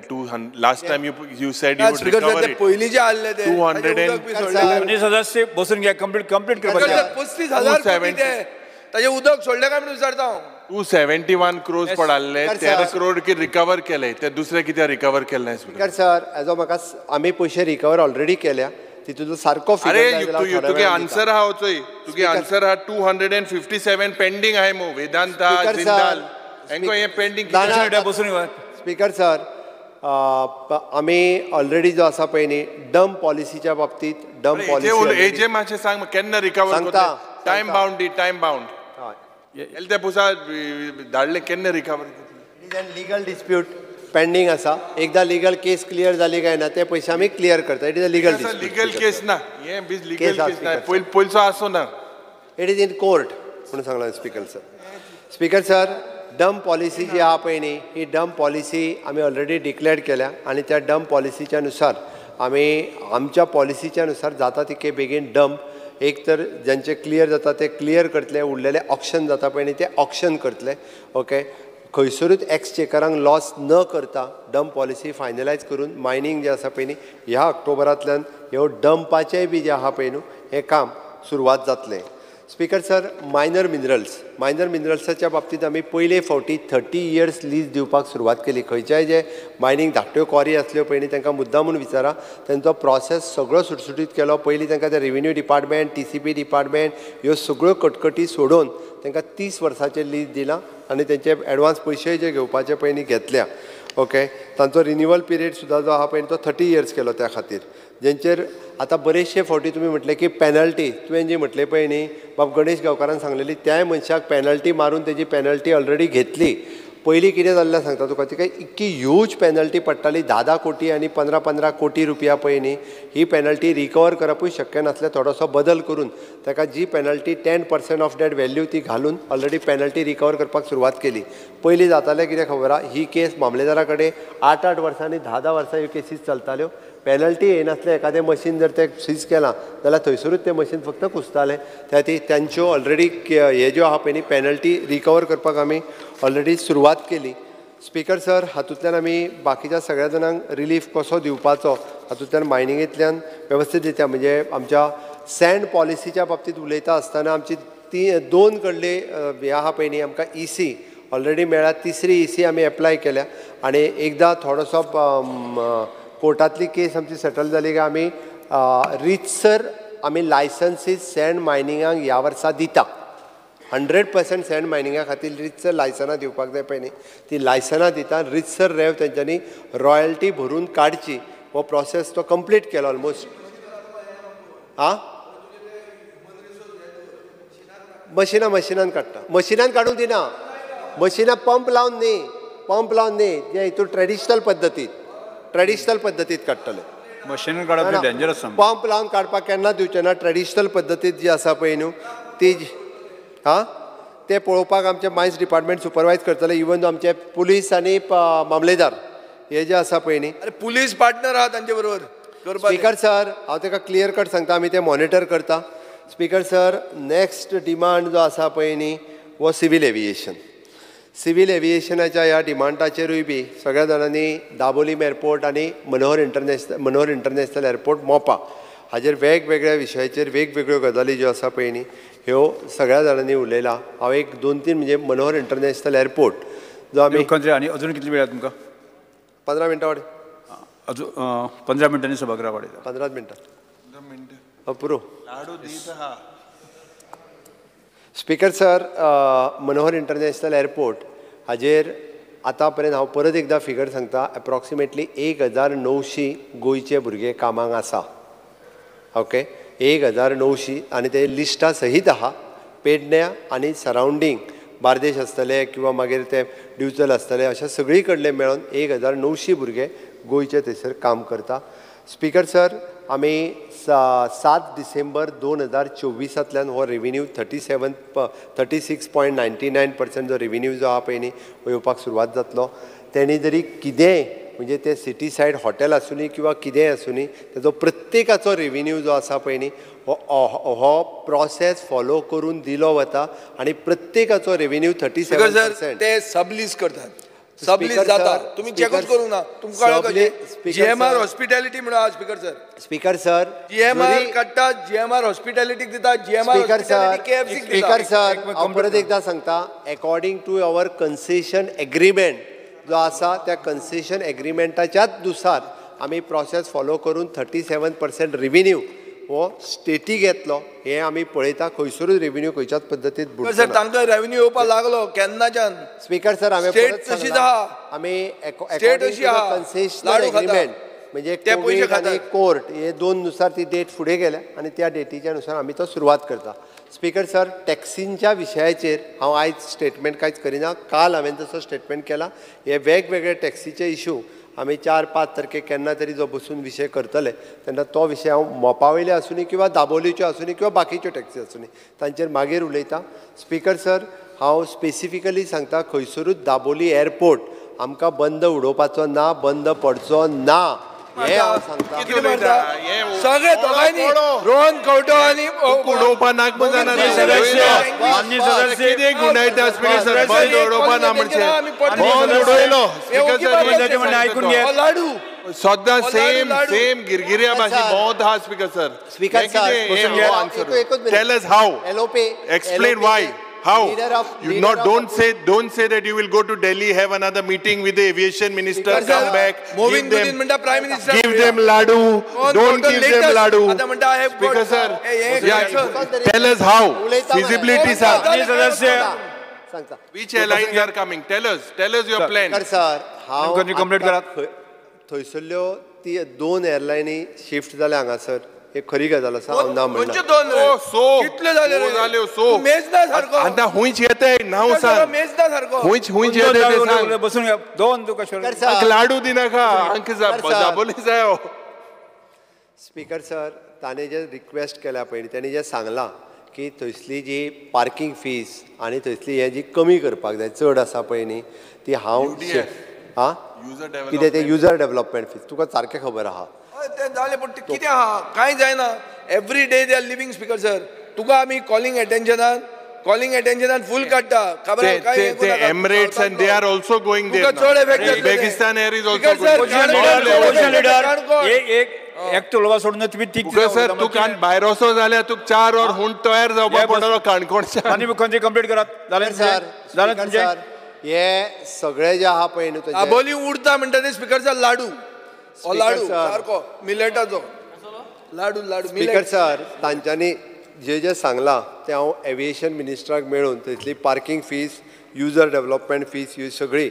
Last time you said you would recover it. पयलींचे आसले ते 200 सदस्य बसून घ्या, कंप्लीट कंप्लीट करपाचें. 35,000 कोटी ते ताजे उदक सोडले काय म्हणून विचारता हांव. 271 क्रोर्स पडाले, 13 करोड की रिकवर केले, ते दुसरे कित्याक रिकवर केले? स्पीकर सर, एजो म्हाका आमी पयशे रिकवर ऑलरेडी केल्या, तितून सारको. अरे तुगे आन्सर आहा चोय, तुगे आन्सर आहा 257 पेंडींग आहाय मु वेदांता जिंदाल हेंको हे पेंडींग. स्पीकर सर, आमी ऑलरेडी जो आसा पळय न्ही डंप पॉलिसीच्या बाबतीत, डंप पॉलिसी हेजे मातशें सांग केन्ना रिकवर करता? टायम बाउंड दी, टायम बाउंड ते पुसा धाडले केन्ना रिकवर? लिगल डिस्प्यूट पेंडींग आसा. एकदा लिगल केस क्लियर जाली काय ना ते पयशे आमी क्लियर करता. It is a legal dispute. Legal case ना हे, लिगल केस ना, पयलचो आसो ना, it is in court म्हणून सांगला speaker sir. Speaker sir, dump policy जी आहा पळय न्ही, ही डंप पॉलिसी आमी ऑलरेडी डिक्लेअर केल्या आनी त्या डंप पॉलिसीच्या नुसार आमी आमच्या पॉलिसीच्या नुसार जाता तितके बेगीन डंप एक तर ज्यांचे क्लियर जाता ते क्लियर करतले, उरलेले ऑक्शन जाता पळय न्ही ते ऑक्शन करतले. ओके, खंयसरूच एक्सचेकरांक लॉस न करता डंप पॉलिसी फायनलायज करून मायनींग जें आसा पळय न्ही ह्या ऑक्टोबरांतल्यान ह्यो डंपाचेंय बी जें आहा पळय न्हू हें काम सुरवात जातलें. Speaker sir, minor minerals, minor मिनरल्साच्या बाबतींत आमी पयले फावटी 30 इयर्स लीज दिवपाक सुरवात केली. खंयच्याय जे मायनींग धाकट्यो क्वॉरी आसल्यो पळय न्ही तांकां मुद्दामून विचारा, तांचो प्रोसेस सगळो सुटसुटीत केलो. पयलीं तांकां ते रेवेन्यू डिपार्टमेंट, TCP department ह्यो सगळ्यो कटकटी सोडोवन तांकां 30 वर्साचें लीज दिलां आनी तेंचे एडवान्स पयशे जे घेवपाचे पळय न्ही घेतल्या. ओके, तांचो रिन्युअल पिरियड सुद्दां जो आहा पळय तो 30 इयर्स केलो. त्या खातीर जेंचेर आतां बरेचशे फावटी तुमी म्हटलें की पॅनल्टी, तुवें जी म्हटलें पळय न्ही बाब गणेश गांवकारान सांगलेली, त्याय मनशाक पॅनल्टी मारून तेजी पॅनल्टी ऑलरेडी घेतली. पयलीं कितें जाल्लें सांगता तुका, तिका इतकी ह्यूज पॅनल्टी पडटाली, 10-10 कोटी आनी 15-15 कोटी रुपया पळय न्ही, ही पॅनल्टी रिकवर करपूय शक्य नासलें. थोडोसो बदल करून ताका जी penalty 10% of that value ती घालून ऑलरेडी पॅनल्टी रिकवर करपाक सुरवात केली. पयलीं जातालें कितें खबर आहा, ही केस मामलेदारा कडेन 8-8 वर्सांनी 10-10 वर्सां ह्यो केसीस चलताल्यो. पॅनल्टी येनासलें, एखादें मशीन जर तें सीज केलां जाल्यार थंयसरूच तें मशीन फक्त कुसतालें. त्या खातीर तांच्यो ऑलरेडी हे ज्यो आहा पळय न्ही पॅनल्टी रिकवर करपाक आमी ऑलरेडी सुरवात केली. स्पीकर सर, हातूंतल्यान आमी बाकीच्या सगळ्या जाणांक रिलीफ कसो दिवपाचो हातूंतल्यान मायनिंगेंतल्यान वेवस्थीत रित्या, म्हणजे आमच्या सँड पॉलिसीच्या बाबतींत उलयता आसतना आमची ती 2 कडले हे आहा पळय न्ही आमकां EC already मेळ्ळ्या, तिसरी EC आमी एप्लाय केल्या आनी एकदां थोडोसो कोर्टांतली केस आमची सेटल जाली काय आमी रितसर आमी लायसन्सीस सँड मायनिंगाक ह्या वर्सा दिता. 100% सँड मायनिंगा खातीर रितसर लायसनां दिवपाक जाय पळय न्ही, ती लायसनां दिता. रितसर रेव तेंच्यांनी रॉयल्टी भरून काडची हो प्रोसेस तो कंप्लीट केलो ऑलमोस्ट. आं, मशिनां मशिनान काडटा, मशिनान काडूंक दिना, मशिनां पंप लावन न्ही, पंप लावन न्ही, जे हितून ट्रेडिशनल पद्दतीत, ट्रेडिशनल पद्दतीत काडटले. मशिनान काडप डेंजरस, पंप लावन काडपाक केन्ना दिवचें ना. ट्रेडिशनल पद्दतीत जी आसा पळय न्हू ती हां ते पळोवपाक आमचे मायन्स डिपार्टमेंट सुपरवायज करतले. इवन दो आमचे पुलीस आनी मामलेदार हे जे आसा पळय न्ही, पुलीस पार्टनर आहा तांचे बरोबर. स्पीकर सर, हांव ताका क्लियर कट सांगता, आमी ते मॉनिटर करता. स्पीकर सर, नेक्स्ट डिमांड जो आसा पळय न्ही हो सिवील एविएशन. सिवील एविएशनाच्या ह्या डिमांडाचेरूय बी सगळ्या जाणांनी दाबोलीम एअरपोर्ट आनी मनोहर इंटरनॅशनल एअरपोर्ट मोपा हाजेर वेगवेगळ्या विशयाचेर वेगवेगळ्यो गजाली ज्यो आसा पळय न्ही ह्यो सगळ्या जाणांनी उलयला. हांव एक दोन तीन म्हणजे मनोहर इंटरनॅशनल एअरपोर्ट जो आमी आनी अजून कितली वेळ तुमकां? 15 मिनटां वाडय. अजून 15 मिनटांनी सभागृह वाडयता. 15 मिनटां पुरो. Speaker sir, Manohar international airport हाजेर आतां पर्यंत हांव परत एकदां फिगर सांगता, एप्रॉक्सिमेटली 1900 गोंयचे भुरगे कामाक आसा. ओके, 1900 आनी ते लिस्टा सहीत आहा. पेडण्या आनी सरावंडींग बार्देश आसतले किंवा मागीर ते दिवचल आसतले, अशा सगळी कडले मेळून 1900 भुरगे गोंयचे थंयसर काम करता. स्पीकर सर, आमी 7 डिसेंबर 2024 हो रेविन्यू 36.99% जो रेविन्यू जो आहा पळय न्ही हो येवपाक सुरवात जातलो. तेणी जरी कितेंय म्हणजे ते सिटी सायड हॉटेल आसूनी किंवा कितेंय आसूनी तेजो प्रत्येकाचो रेविन्यू जो आसा पळय न्ही हो प्रोसेस फॉलो करून दिलो वता आनी प्रत्येकाचो रेविन्यू 37% ते सबलीज करतात. सबलीज जाता, तुम्ही चेकच करू ना. तुमकां जीएमआर हॉस्पिटॅलिटी म्हणून speaker sir, speaker sir GMR काडटा, जीएमआर हॉस्पिटॅलिटीक दिता, जीएमआर केएफसी. स्पीकर सर, हांव परत एकदां सांगता, according to our concession agreement जो आसा त्या कन्सेशन एग्रीमेंटाच्याच नुसार आमी प्रोसेस फॉलो करून 37% रेविन्यू हो स्टेटीक येतलो हें आमी पळयता. खंयसरूच रेविन्यू खंयच्याच पद्दतीन सर तांकां रेविन्यू येवपाक लागलो केन्नाच्यान. स्पीकर सर, हांवें स्टेट तशीच आहा, आमी कन्सेशनल एग्रीमेंट म्हणजे कोवीड आनी कोर्ट हे दोन नुसार ती डेट फुडें गेल्या आनी त्या डेटीच्या नुसार आमी तो सुरवात करता. स्पीकर सर, टॅक्सींच्या विशयाचेर हांव आयज स्टेटमेंट कांयच करिना. काल हांवें तसो स्टेटमेंट केला. हे वेगवेगळे टॅक्सीचे इशू आमी 4-5 तारखेक केन्ना तरी जो बसून विशय करतले तेन्ना तो विशय हांव मोपा वयले आसूनी किंवा दाबोलीच्यो आसूनी किंवा बाकीच्यो टॅक्सी आसूनी तांचेर मागीर उलयता. स्पीकर सर, हांव स्पेसिफिकली सांगता, खंयसरूच दाबोली एअरपोर्ट आमकां बंद उडोवपाचो ना, बंद पडचो ना हे हांव सांगता. सगळे दोगांनी रोहन खंवटो आनी उडोवपा नाक लाडू सद्दां सेम सेम गिरगिरिया भाशेन भोंवत आहा. Speaker sir, speaker sir, tell us how, explain why. How? You not don't say that you will go to Delhi, have another meeting with the aviation minister, come back, give them, Prime Minister, give them ladu. Don't give them ladu. Speaker sir, yeah, tell us how feasibility sir. Which airlines are coming? Tell us your plan. Sir, how? Complete करात. थंयसरल्यो ती दोन एअरलायनी shift जाल्या हांगासर. एक खरी गजाल आसा, हांव ना म्हणना. कितले जाले सो मेजना सारको आतां हुंयच येताय नांव सांग, हुंयच हुंयच येताय ते सांग. बसून दोन तुका लाडू दिनाका आमकां दाबोली जायो. स्पीकर सर, ताणें जे रिक्वेस्ट केल्या पळय तेणें जें सांगलां की थंयसली जी पार्कींग फीस आनी थंयसली हें जी कमी करपाक जाय, चड आसा पळय न्ही ती हांव आं कितें तें युजर डेवलपमेंट फीस तुका सारकें खबर आहा. तें जालें, पूण कितें आहा कांय जायना. Every day they are living. Speaker sir, तुका आमी कॉलिंग एटेन्शनान फूल काडटा. खबर Emirates and they are also going there. चड effect. Uzbekistan air is also going. एक एक उलोवपा सोडून तुमी तीग सर, तूं कान भायर वचो जाल्यार तुका 4 वर हूंड तयार जावपाक पडटलो काणकोणच्यान. आनी मुख्यमंत्री कंप्लीट करात. जालें सर, जालें हे सगळे जे आहा पळय न्हू दाबोली उरता म्हणटा ते स्पीकर सर लाडू, लाडू सारको मिलेटाचो लाडू, लाडू. स्पीकर सर, तांच्यांनी जे जे सांगलां तें हांव एविएशन मिनिस्टराक मेळून थंयसली parking fees, user development fees ही सगळी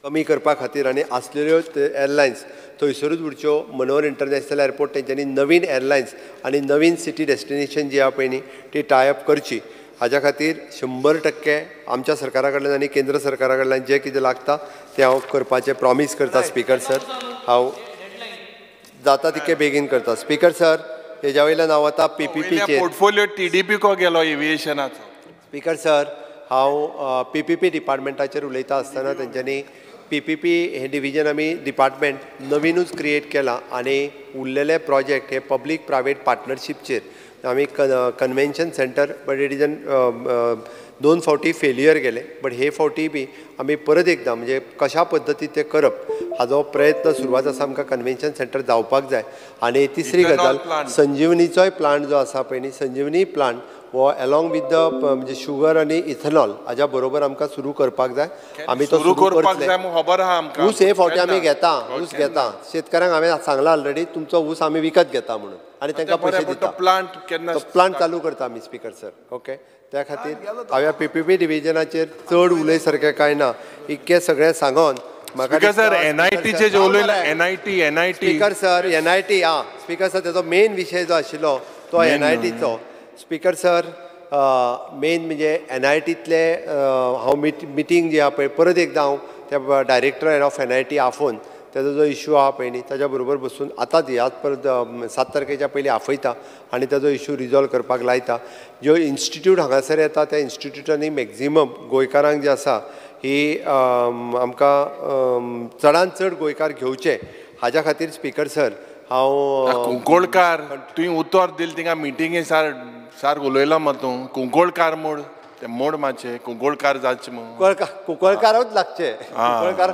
कमी करपा खातीर आनी आसलेल्यो एअरलायन्स थंयसरूच उरच्यो. मनोहर इंटरनॅशनल एअरपोर्ट तेंच्यांनी नवीन एअरलायन्स आनी नवीन सिटी डेस्टिनेशन जी आहा पळय न्ही ती टायअप करची. हाज्या खातीर 100% आमच्या सरकारा कडल्यान आनी केंद्र सरकारा कडल्यान जें कितें लागता तें हांव करपाचें प्रॉमीस करता. स्पीकर सर, हांव जाता तितके बेगीन करता. स्पीकर सर, हेज्या वयल्यान हांव आतां पीपीपीचेर पोर्टफोलियो टीडीपी को गेलो एविएशनाचो. स्पीकर सर, हांव पीपीपी डिपार्टमेंटाचेर उलयता आसतना तेंच्यांनी पीपीपी हें डिविजन आमी डिपार्टमेंट नवीनूच क्रिएट केलां आनी उरलेले प्रोजेक्ट हे पब्लीक प्रायवेट पार्टनरशीपचेर आमी convention centre but it is an 2 फावटी फेलियर गेले, बट हे फावटी बी आमी परत एकदां म्हणजे कशा पद्दतीन ते करप हाजो प्रयत्न सुरवात आसा. आमकां कन्वेन्शन सेंटर जावपाक जाय. आनी तिसरी गजाल संजीवनीचोय प्लांट जो आसा पळय न्ही, संजीवनी प्लांट हो एलोंग विथ the म्हणजे शुगर आनी इथेनॉल हाज्या बरोबर आमकां सुरू करपाक जाय. आमी तो सुरू करपाक जाय. ऊस हे फावटी आमी घेता, ऊस घेता. शेतकारांक हांवें सांगलां ऑलरेडी तुमचो ऊस आमी विकत घेता म्हणून आनी तांकां पयशे दिता. प्लांट चालू करता आमी स्पीकर सर. ओके, त्या खातीर हांवें पीपीपी डिविजनाचेर चड उलय सारकें कांय ना, इतकें सगळें सांगोन म्हाका सर एनआयटीचे जे उलयला NIT NIT speaker sir NIT आं स्पीकर सर तेजो मेन विशय जो आशिल्लो तो एनआयटीचो. स्पीकर सर मेन म्हणजे एनआयटींतले हांव मिटींग जी आहा पळय परत एकदां हांव त्या डायरेक्टर ऑफ एनआयटी आफोवन तेजो जो इशू आहा पळय न्ही ताज्या बरोबर बसून आतांच ह्याच परत 7 तारखेच्या पयलीं आफयता आनी ताजो इशू रिजॉल्व करपाक लायता. ज्यो इन्स्टिट्यूट हांगासर येता त्या इन्स्टिट्यूटांनी मॅक्झिमम गोंयकारांक जे आसा ही आमकां चडान चड गोंयकार घेवचे हाज्या खातीर स्पीकर सर हांव कुंकोळकार तुवें उतर दिलें थिंगा मिटिंगे सार सार उलयला मा तूं कुंकोळकार मोड ते मोड मातशें कुंकोळकार जावचें म्हूण कुंकळकारूच लागचे. कुंकळकार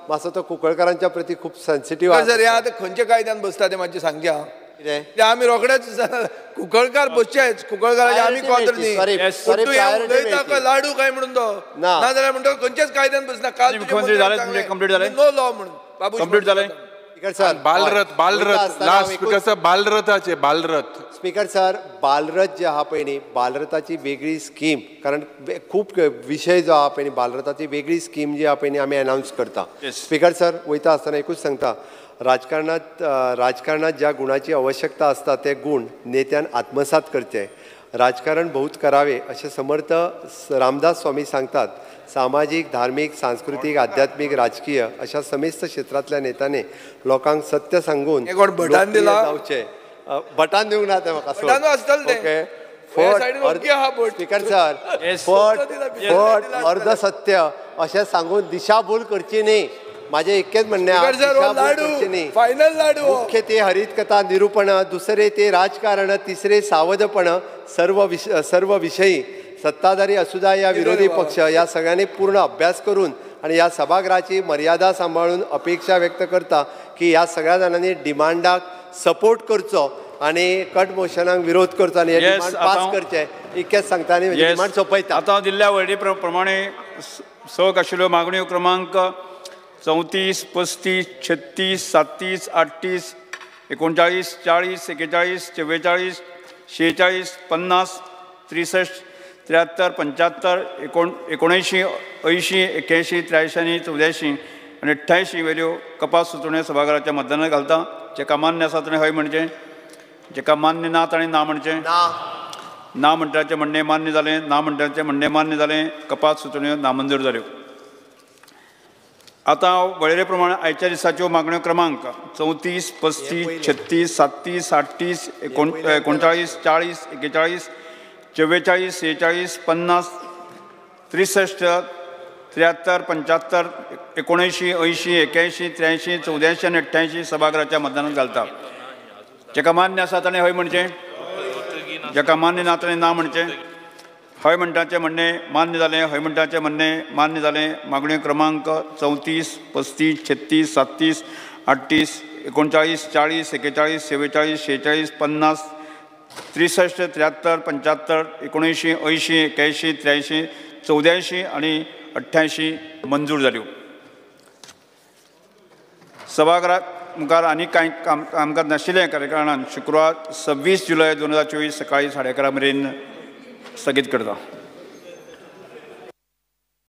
मातसो तो कुंकळकारांच्या प्रती खूब सेन्सिटीव आसा. सर हे आतां खंयच्या कायद्यान बसता तें मातशें सांगया. आमी रोखडेच कुंकळकार बसचेच, कुंकळकाराचे आमी कॉन्त्र न्ही. उलयता लाडू काय म्हणून तो नाजाल्यार म्हणटा खंयच्याच कायद्यान बसना. काल नो लॉ म्हणून बाबू कंप्लीट जालें. Sir Balrath Balrath last speaker sir बालरथाचे बालरथ स्पीकर सर बालरथ जे आहा पळय न्ही बालरथाची वेगळी स्कीम, कारण खूब विशय जो आहा पळय न्ही बालरथाची वेगळी स्कीम जी आहा पळय न्ही आमी अनावन्स करता. स्पीकर सर वयता आसतना एकूच सांगता, राजकारणात राजकारणात ज्या गुणाची आवश्यकता आसता ते गुण नेत्यान आत्मसात करचे. राजकारण बहुत करावे अशें समर्थ रामदास स्वामी सांगतात. सामाजीक, धार्मीक, सांस्कृतीक, आध्यात्मीक, राजकीय अशा समेस्त क्षेत्रांतल्या नेत्यांनी लोकांक सत्य सांगून जावचें. बटान दिवंक ना तें म्हाका. ओके स्पीकर सर फट फट अर्धसत्य अशें सांगून दिशाभूल करची न्ही. माझे इतकेच म्हणणें न्ही. मुख्य ते हरितकथा निरूपण, दुसरे ते राजकारण, तिसरे सावधपण, सर्व विषयी सत्ताधारी असुदा या विरोधी पक्ष या सगळ्यांनी पूर्ण अभ्यास करून आणि ह्या सभागृहाची मर्यादा सांबाळून अपेक्षा व्यक्त करता की ह्या सगळ्या जाणांनी डिमांडाक सपोर्ट करचो आणि कट मोशनाक विरोध करचो आनी हे डिमांड पास करचे इतकेच सांगता आनी डिमांड सोंपयता. आतां दिल्ल्या वळेरी प्रमाणे सक आशिल्ल्यो मागण्यो क्रमांक 34, 35, 36, 37, 38, 39, 40, 41, 44, 46, 50, 63, 73, 75, 79, 80, 81, 83 आनी 84 आनी 88 वेल्यो कपास सुचोवण्यो सभाघराच्या मतदानाक घालता. जेका मान्य आसा ताणें हय म्हणचें, जेका मान्य ना ताणें ना म्हणचें. ना म्हणटाचें म्हणणें मान्य जालें, ना म्हणटाचें म्हणणें मान्य जालें, कपास सुचोवण्यो नामंजूर जाल्यो. आतां वळेरे प्रमाण आयच्या दिसाच्यो मागण्यो क्रमांक 34, 35, 36, 37, 38, 39, 40, 41, 44, 46, 50, 63, 73, 75, 79, 80, 81, 83, 84 आनी 88 सभाघराच्या मतदानात घालता. जेका मान्य आसा ताणें हय म्हणचें, जेका मान्य ना ताणें ना म्हणचें. हय म्हणटाचें म्हणणें मान्य जालें, हय म्हणटाचें म्हणणें मान्य जालें. मागण्यो क्रमांक 34, 35, 36, 37, 38, 39, 40, 41, 44, 46, 50, 63, 73, 75, 79, 80, 81, 83, 84 आनी 88 मंजूर जाल्यो. सभाघरात मुखार आनी कांय कामकाज नाशिल्लें कारणान शुक्रार 26 जुलय 2024 सकाळी 11:30 मेरेन स्थगीत करता.